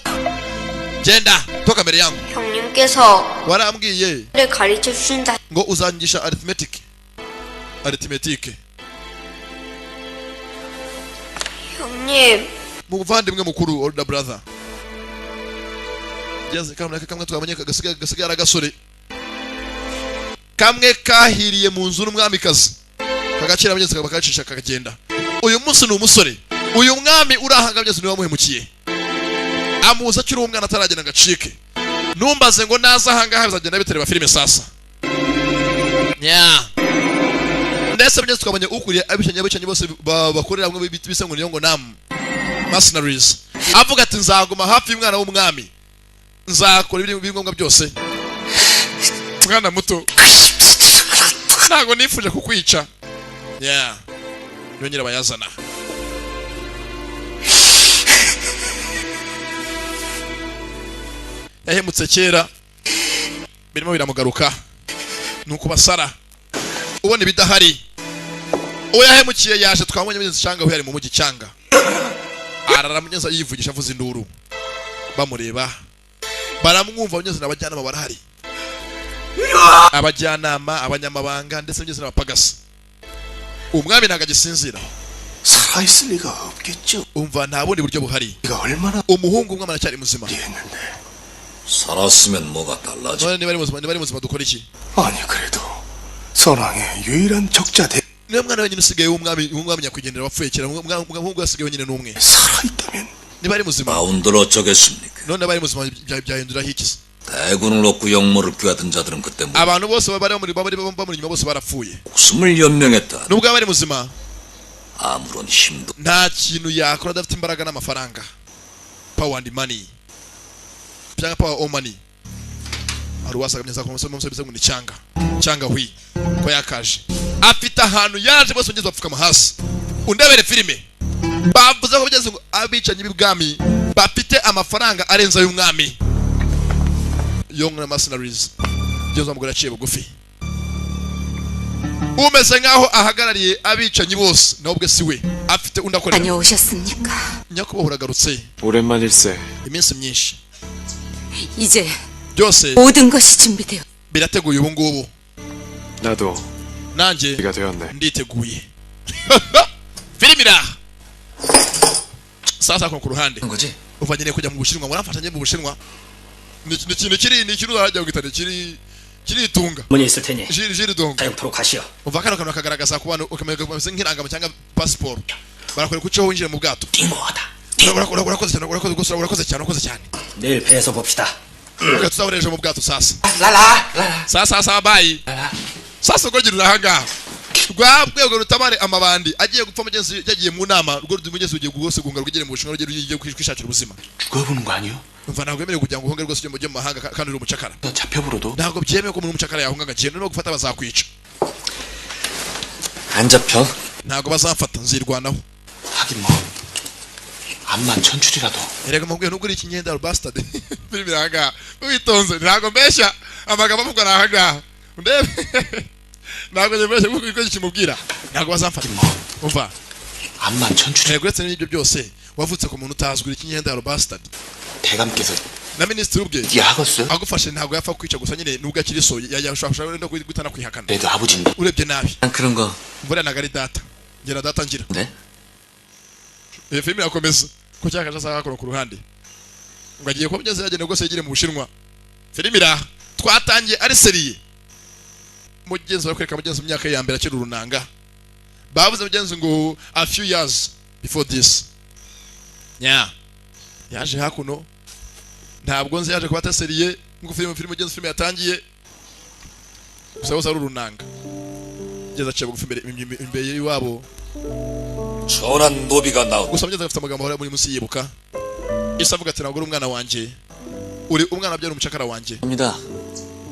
Genda toka mbere yangu. 형님께서 Warambwiye 를 가르쳐 주신다. ngo uzanyigisha arithmetic. Arithmetic. 형님, Muvandimwe mukuru older brother. Jeze kamwe kamwe twamenye gasigaye agasore. Kamwe kahiriye mu nzu n'umwamikazi. Kagacira abageze bakacisha kakagenda. Uyu munsi ni umusore. Uyu mwami urahanga byose niwe wamuhemukiye. Amuza akiri umwana ataragenda ngacike. Numbaze ngo naza ahangaha bizagenda bitereba filime sasa. Nya. Ndetse byose twabonye ukuriye abicanyi bose bakorera hamwe bisa ngo niyo ngo nam mercenaries. Avuga ati nzaguma hafi y'umwana w'umwami. Nzakora ibiri ngombwa byose. Mwana muto. Ntago nifuje kukwica. Yeah. Yongera bayazana. Yahemutse kera birimo biramugaruka nuko basara ubona ibidahari. Uwo yahemukiye yaje twabonye mugenzi cyanga aho yari mu mujyi cyanga araramunyeza yivugisha avuza induru bamureba baramwumva. Mugenzi n'abajyanama barahari, abajyanama, abanyamabanga ndetse mugenzi n'abapagasi. Umwami ntago agisinzira. Umva nta bundi buryo buhari. Umuhungu umwami aracyari muzima. 살았으면 뭐가 달라져? niba ari muzima dukora iki? 아니 그래도 선왕의 유일한 적자 대. Niwe mwana wenyine usigaye w'umwami, w'umwami nyakwigendera wapfuye kera. Umuhungu yasigaye wenyine n'umwe. 살아있다면 niba ari muzima 가운들 어쩌겠습니까? none aba ari muzima byahinduraho iki? 대군을 얻고 영모를 꾀하던 자들은 그때 abantu bose bari bamuri inyuma bose barapfuye. 목숨을 연명했다. Nubwo aba ari muzima 아무런 힘도 nta kintu yakora adafite imbaraga n'amafaranga. Power and money. Cyangwa power or money. Aruwasaga mnyeza ko musore bisa ngo ni cyanga. Cyanga hui. Ko yakaje. Afite ahantu yaje bose ngeze bapfukama hasi. Undebere filime. Bavuze ko bigeze ngo abicanyi b'ibwami bafite amafaranga arenze ay'umwami. Young mercenaries. Ngeze umugore aciye bugufi. Umeze nkaho ahagarariye abicanyi bose nubwo si we afite undi akorera. 다녀오셨습니까? Nyakubahwa uragarutse. 오랜만일세. Iminsi myinshi. 이제 byose 모든 것이 준비되어. birateguye ubu ngubu. 나도 nanjye 네가 되었네. nditeguye. Filime iraha. Sasa ku ruhande. Uva ngiye kujya mu Bushinwa, muramfasha njye mu Bushinwa. Ni ikintu kiri ni ikintu uzajya gutana kiri kiritunga. 문이 있을 테니 Jiri donga. 사용토록 하시오. Umva kano kantu kagaragaza ku bantu ukamenya nk'irangamo cyangwa passport. Barakwereka uco winjira mu bwato. Urakoze cyane, urakoze rwose, urakoze cyane, urakoze cyane. 내일 배에서 봅시다. Reka tuzahurire ejo mu bwato sasa. Sasa sasa bye. Sasa ubwo gira ahangaha. Rwa rwego rutabare amabandi agiye gupfa mugenzi yagiye mu nama rwo mugenzi ugiye rwose gunga rwigere mu Bushinwa rugiye kwishakira ubuzima. 죽어보는 거 아니요? Umva ntabwo wemerewe kugira ngo uhunge rwose ujye mu mahanga kandi uri umucakara. 잡혀버려도 Ntabwo byemewe ko umuntu w'umucakara yahunga agakenda no gufata bazakwica. 안 잡혀? Ntabwo bazamfata nzirwanaho. 하긴 뭐 암만 천출이라도 Erega mubwiye nubwo uri ikinyendaro bastard. Filime ahangaha witonze ntabwo mbeshya amagambo avugwa ni ahangaha. Ndebe ntabwo njye mbeshya kuko icyo kimubwira ntabwo bazamfata. Umva 암만 천출이 erega uretse n'ibyo byose wavutse ku muntu utazwi uri ikinyendaro bastard. 대감께서 Na minisitiri ubwe 야하겠어? agufashe ntabwo yapfa kwica gusa nyine nubwo akiri so yashobora no guhita anakwihakana. 그래도 아버지인데 Urebye nabi 난 그런 거. mvura ntabwo ari data ngera data ngira. 네? Iyo filime irakomeza ko cyakaje asanga ku ruhande ngo agiye kuba mugeze yagenda rwose yigire mu Bushinwa. Filime iraha twatangiye ari seriye. Mugenzi barakwereka mugenzi mu myaka ya mbere akiri urunanga. Bavuze mugenzi ngo a few years before this. Nya yaje hakuno ntabwo nzi yaje kuba ataseriye ngo filime mugenzi filime yatangiye gusa bose ari urunanga. Mugeze aciye bugufi imbere y'iwabo. 전한 노비가 나온 Gusa mugenzi afite amagambo ahora muri munsi yibuka. Isi avuga ati ntabwo uri umwana wanjye, uri umwana wabyara umucakara wanjye. 합니다.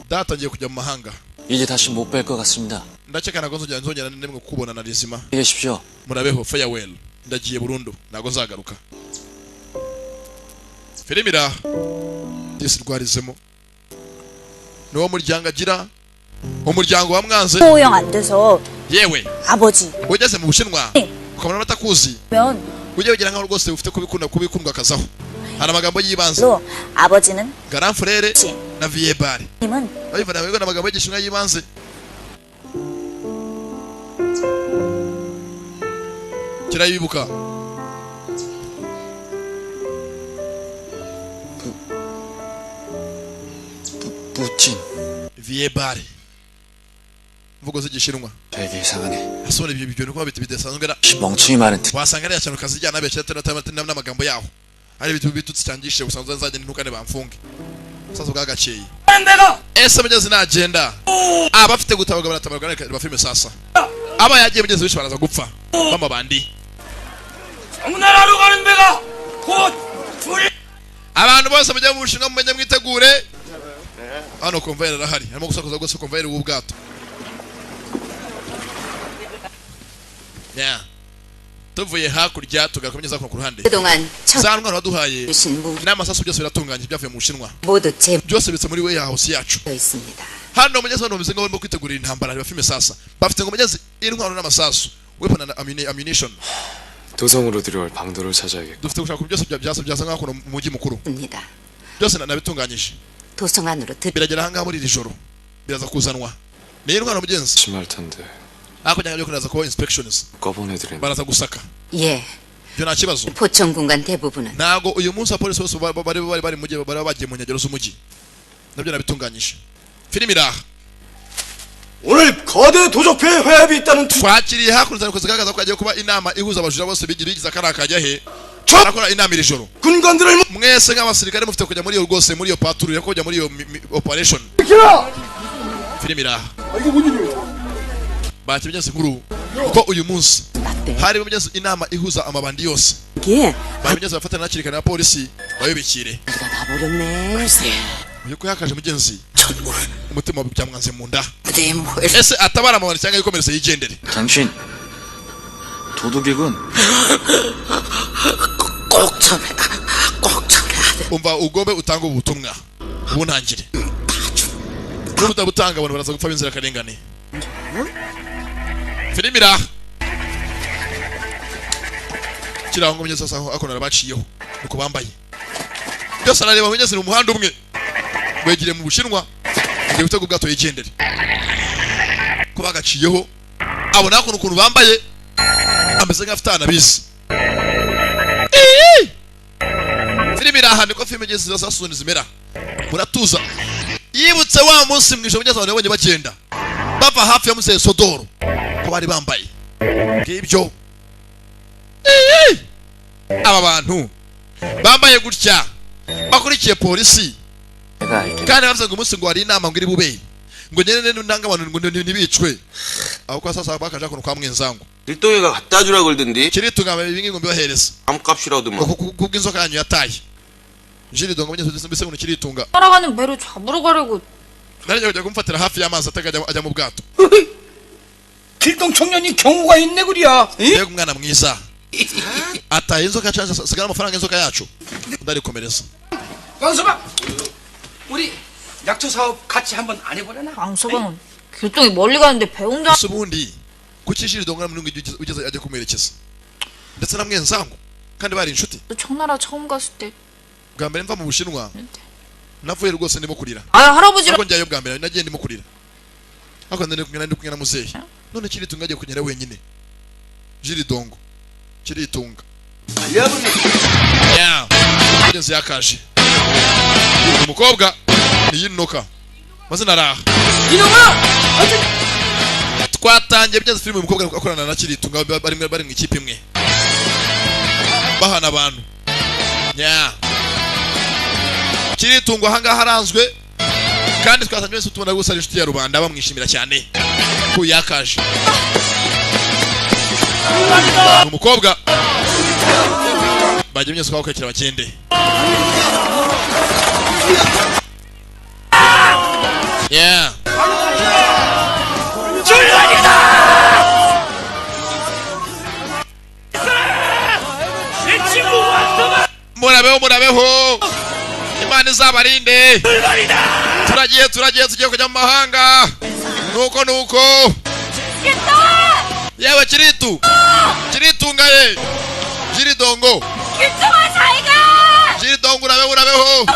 Data ngiye kujya mu mahanga. 이제 다시 못 뵐 것 같습니다. Ndakeka ntabwo nzongera nemwe kukubona na rizima. 안녕히 계십시오. Murabeho farewell. Ndagiye burundu ntabwo nzagaruka. Filime iraha disi rwarizemo niwo muryango agira umuryango wamwanze. 호영 안 돼서 Yewe 아버지 ugeze mu Bushinwa ukabona batakuzi 면 ujye wigira nkaho rwose ufite kubikunda kubikundwa akazaho. Hari amagambo y'ibanze 로 아버지는 garamfurere na viebare 님은 babivana mu amagambo y'igishinwa y'ibanze. Kirayibuka 부친. viebare imvugo z'igishinwa. 되게 이상하네. Asubona ibyo bintu kuba bidasanzwe na 멍청이 많은 wasanga ariya cyane ukazijyana abeshya n'amagambo yaho ari ibintu bitutsi cyangishe gusa nzagenda ntukane bamfunge sasa bwagakeye. Ese mugezi nagenda abafite gutabarwa baratabarwa reka bafilme sasa aba yagiye mugezi benshi baraza gupfa bamabandi. 청나라로 가는 배가 곧 둘. Abantu bose mujye mu Bushinwa mumenye mwitegure. Hano konvayeri arahari arimo gusakuza rwose konvayeri w'ubwato. Yeah. Tuvuye hakurya tugaruka mugezi ku ruhande. 그동안 Za ntwaro waduhaye 주신 무기 n'amasasu byose biratunganye byavuye mu Bushinwa 모두 제 byose bitse muri warehouse yacu. 있습니다. Hano mugezi hano bameze nk'aho barimo kwitegurira intambara reba filime sasa bafite ngo mugezi intwaro n'amasasu weapon and ammunition. 도성으로 들여올 방도를 찾아야겠고. Dufite gushaka byose byasa byasa nk'aho kuno mu mujyi mukuru 입니다. byose nabitunganyije 도성 안으로 들 biragera ahangaha muri iri joro biraza kuzanwa ni intwaro mugenzi 심할 텐데. hakurya byo kunaza kuba inspections 꺼본 애들은 baraza gusaka 예, ibyo nta kibazo. 포천 군관 대부분은 Ntago uyu munsi abapolisi bose bari bari bari mu mujyi bari bagiye mu nkengero z'umujyi nabyo nabitunganyije filime iraha. 오늘 거대 도적회 회합이 있다는 Twakiriye hakuno inzandiko zigaragaza ko hagiye kuba inama ihuza abajura bose bigira bigize akariya kajya he barakora inama iri joro. 군관들을 Mwese nk'abasirikare mufite kujya muri iyo rwose muri iyo patrouille yo kujya muri iyo operation. Filime iraha bakibye nkuru kuko uyu munsi hari mugezi inama ihuza amabandi yose 이게 babigenzi bafatana hakiri kare na polisi babibikire. 다 버렸네. 글쎄 Uyu ko yakaje mugenzi umutima byamwanze mu nda. 내 뭘. Ese atabara amabandi cyangwa yikomereze yigendere. 당신 도둑이군. 꼭 전해, 꼭 전해야 돼. Umva ugombe utange ubutumwa ubuntangire n'ubutabutanga abantu baraza gupfa b'inzirakarengane. Filime iraha kiriya ngo mugezi sasa aho narabaciyeho nuko bambaye byose arareba mugezi ni umuhanda umwe wegereye mu Bushinwa agiye gutega ubwato yigendere ko bagaciyeho abona hakuno ukuntu bambaye ameze nk'afite ahantu abizi. Filime iraha niko filime igeze za suni zimera muratuza yibutse wa munsi mu ijoro mugezi abantu babonye bagenda bava hafi ya Muzehe Sodoro ko bari bambaye ngibyo. Aba bantu bambaye gutya bakurikiye polisi 내가 알게. kandi bavuze ngo umunsi ngo hari inama ngo iri bube ngo nyene nanga abantu ngo ntibicwe aho kwa sasa bakaja kuno kwa mwenzangu 길동이가 갖다 주라 그러던데 kiritunga ibingi ngo mbibahereza 암값이라더만 kubw'inzoka yanyu yataye jiridongo mugenzi mbese ngo kiritunga 따라가는 배로 잡으러 가려고 nari kujya kumfatira hafi y'amazi atajya ajya mu bwato. 길동 청년이 경우가 있네 그리야. Mbega umwana mwiza ataye inzoka yacu sigara amafaranga y'inzoka yacu ndarikomereza. 광서방, 우리 약초 사업 같이 한번 안 해보려나? 강서방은 길동이 멀리 가는데 배 혼자 Gusa ubundi kuki jiridongo nta muntu ugeze ajya kumwerekeza ndetse na mwenzangu kandi bari inshuti. 청나라 처음 갔을 때 Bwa mbere mva mu Bushinwa navuye rwose ndimo kurira. 아, 할아버지랑 Ariko njyayo bwa mbere nagiye ndimo kurira ariko ndi kumwe na muzehe none kiritunga agiye kugenda wenyine jiridongo kiritunga yeah mugenzi yakaje umukobwa niyinoka mazina araha twatangiye bigeze filime umukobwa akorana na kiritunga bari mu ikipe imwe bahana abantu nya kiritunga ahangaha aranzwe kandi twatangiye wese tubona gusa ari inshuti ya rubanda bamwishimira cyane ko yakaje ni umukobwa bagiye byose twakwakira bakende yeah 출발이다! 내 친구 왔더만! Murabeho murabeho Imana izabarinde. Turagiye turagiye tugiye kujya mu mahanga nuko nuko yewe kiritu kiritungaye kiridongo 길동아 잘가! kiridongo urabeho urabeho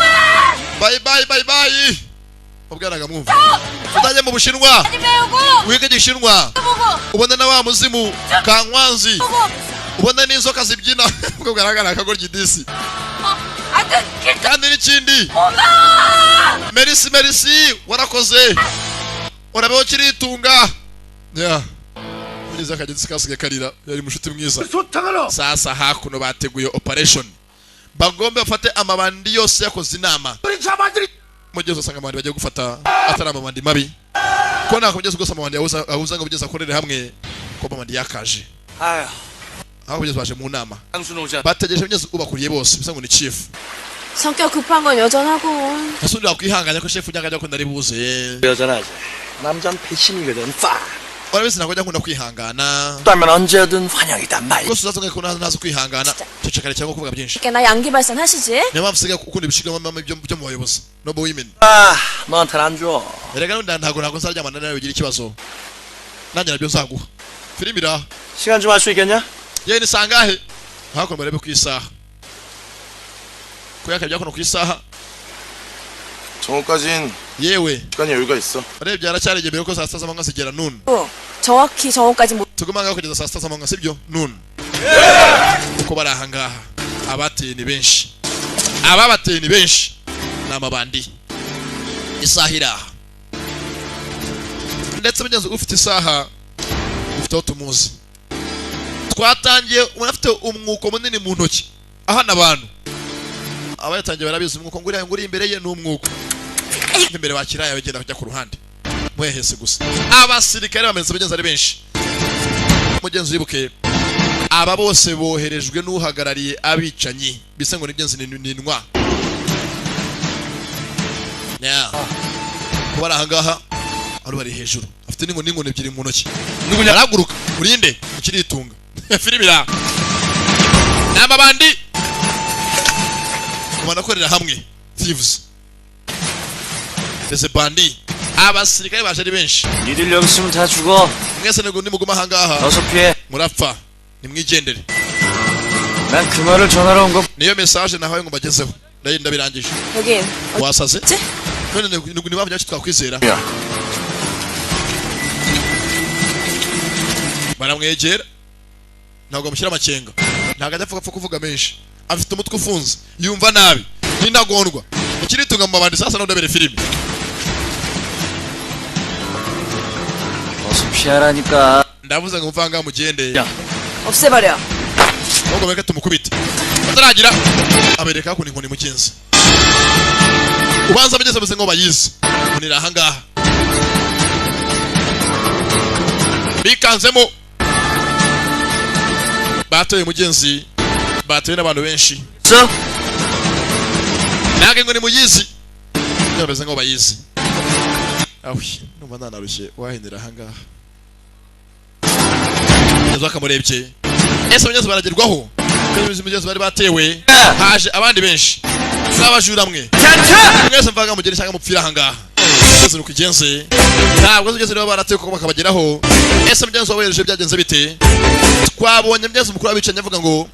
bye bye bye bye ubwanaga mwumva utajya mu Bushinwa 많이 배우고 wige Igishinwa 보고 ubona na wa muzimu kankwanzi 보고 ubona n'inzoka zibyina ubwo bwaragara akagoryi disi 아무튼 길동 kandi n'ikindi 엄마! Merci merci warakoze urabeho kiritunga yeah. Neza kagenzi kasigaye karira, yari mushuti mwiza. Sasa hakuno bateguye operation, bagombe bafate amabandi yose yakoze inama. Mugezi usanga amabandi bagiye gufata atari amabandi mabi, ko ntabwo mugezi rwose amabandi yahuza ngo mugezi akorere hamwe, ko amabandi yakaje. 아휴, Aho mugezi baje mu nama, 장수 오자. bategereje mugezi ubakuriye bose, bisa ngo ni chief. 성격 급한 건 여전하고. Ese undi wakwihanganya ko chef ujya ko ndari buze? 여전하지. 남잔 배신이거든. 빠. Urabizi ntabwo njya nkunda kwihangana. 따면 언제든 환영이단 말. Rwose uzazonge ko ntazi kwihangana, cecekare cyangwa kuvuga byinshi. 꽤나 양기 발산하시지? Niyo mpamvu usigaye ukunda ibishigamo byo mu bayobozi no mu women. 아, 너한테는 안 줘. Erega n'undi ntabwo nzaryamana nawe bigira ikibazo, nanjye nabyo nzaguha. Filimi iraha. 시간 좀 할 수 있겠냐? Yewe, ni sangahe? Hakuno barebe ku isaha ko yakabye hakuno ku isaha. 정오까진 Yewe, 시간이 여유가 있어. urebye haracyari igihe mbere yuko saa 6 z'amanywa zigera, noon. 정확히 정오까지 못. Tuguma ngaho kugeza saa 6 z'amanywa, sibyo? Noon. Kuko bari aha ngaha, abateye ni benshi, ababateye ni benshi, ni amabandi. Isaha iri aha, ndetse mugenzi ufite isaha ufite aho tumuzi. Twatangiye umuntu afite umwuko munini mu ntoki ahana abantu, abayatangiye barabizi. Umwuko ngo uriya ngo uri imbere ye ni umwuko imbere bakiraye, bagenda bajya ku ruhande muhehese gusa. Abasirikare bameze mugenzi ari benshi. Mugenzi wibuke, aba bose boherejwe n'uhagarariye abicanyi, bisa ngo nibyo ni intwa. Yeah. Kuba ari ahangaha ari bari hejuru, afite n'inkoni ebyiri mu ntoki, arahaguruka. Urinde ikiritunga filimi ira ni amabandi banakorera hamwe, thieves ndetse bandi. Abasirikare baje ari benshi. 니들 여기 있으면 다 죽어. Mwese nimuguma ahangaha 어서 피해. murapfa, nimwigendere. 난 그 말을 전하러 온 거. Niyo message nahawe ngo mbagezeho, ndabirangije. 여긴 Wasaze. 어째? None ni mpamvu yacu twakwizera. Baramwegera, ntabwo bamushyira amakenga, ntabwo ajya apfa kuvuga menshi, afite umutwe ufunze, yumva nabi, n'intagondwa ikiritunga mu mabandi. Sasa ndabere filime. 어서 피하라니까. Ndavuze ngo muvanga mugende. 없애버려. Ahubwo mureke tumukubite ataragira abereka hakuno inkoni. Mugenzi ubanza abageze bameze nk'aho bayizi, inkoni iri ahangaha, bikanzemo batoye mugenzi, batoye n'abantu benshi. Ntabwo inkoni muyizi, bameze nk'aho bayizi. Awi, numva nanarushye, wahinira ahangaha. Mugenzi bakamurebye. Ese mugenzi baragerwaho? Mugenzi bari batewe, haje abandi benshi n'abajura. Mwe mwese mvaga mugere cyangwa mupfira ahangaha. Mugenzi nuko igenze, ntabwo mugenzi niba baratewe kuko bakabageraho. Ese mugenzi wabohereje byagenze bite? Twabonye mugenzi mukuru w'abicanyi avuga ngo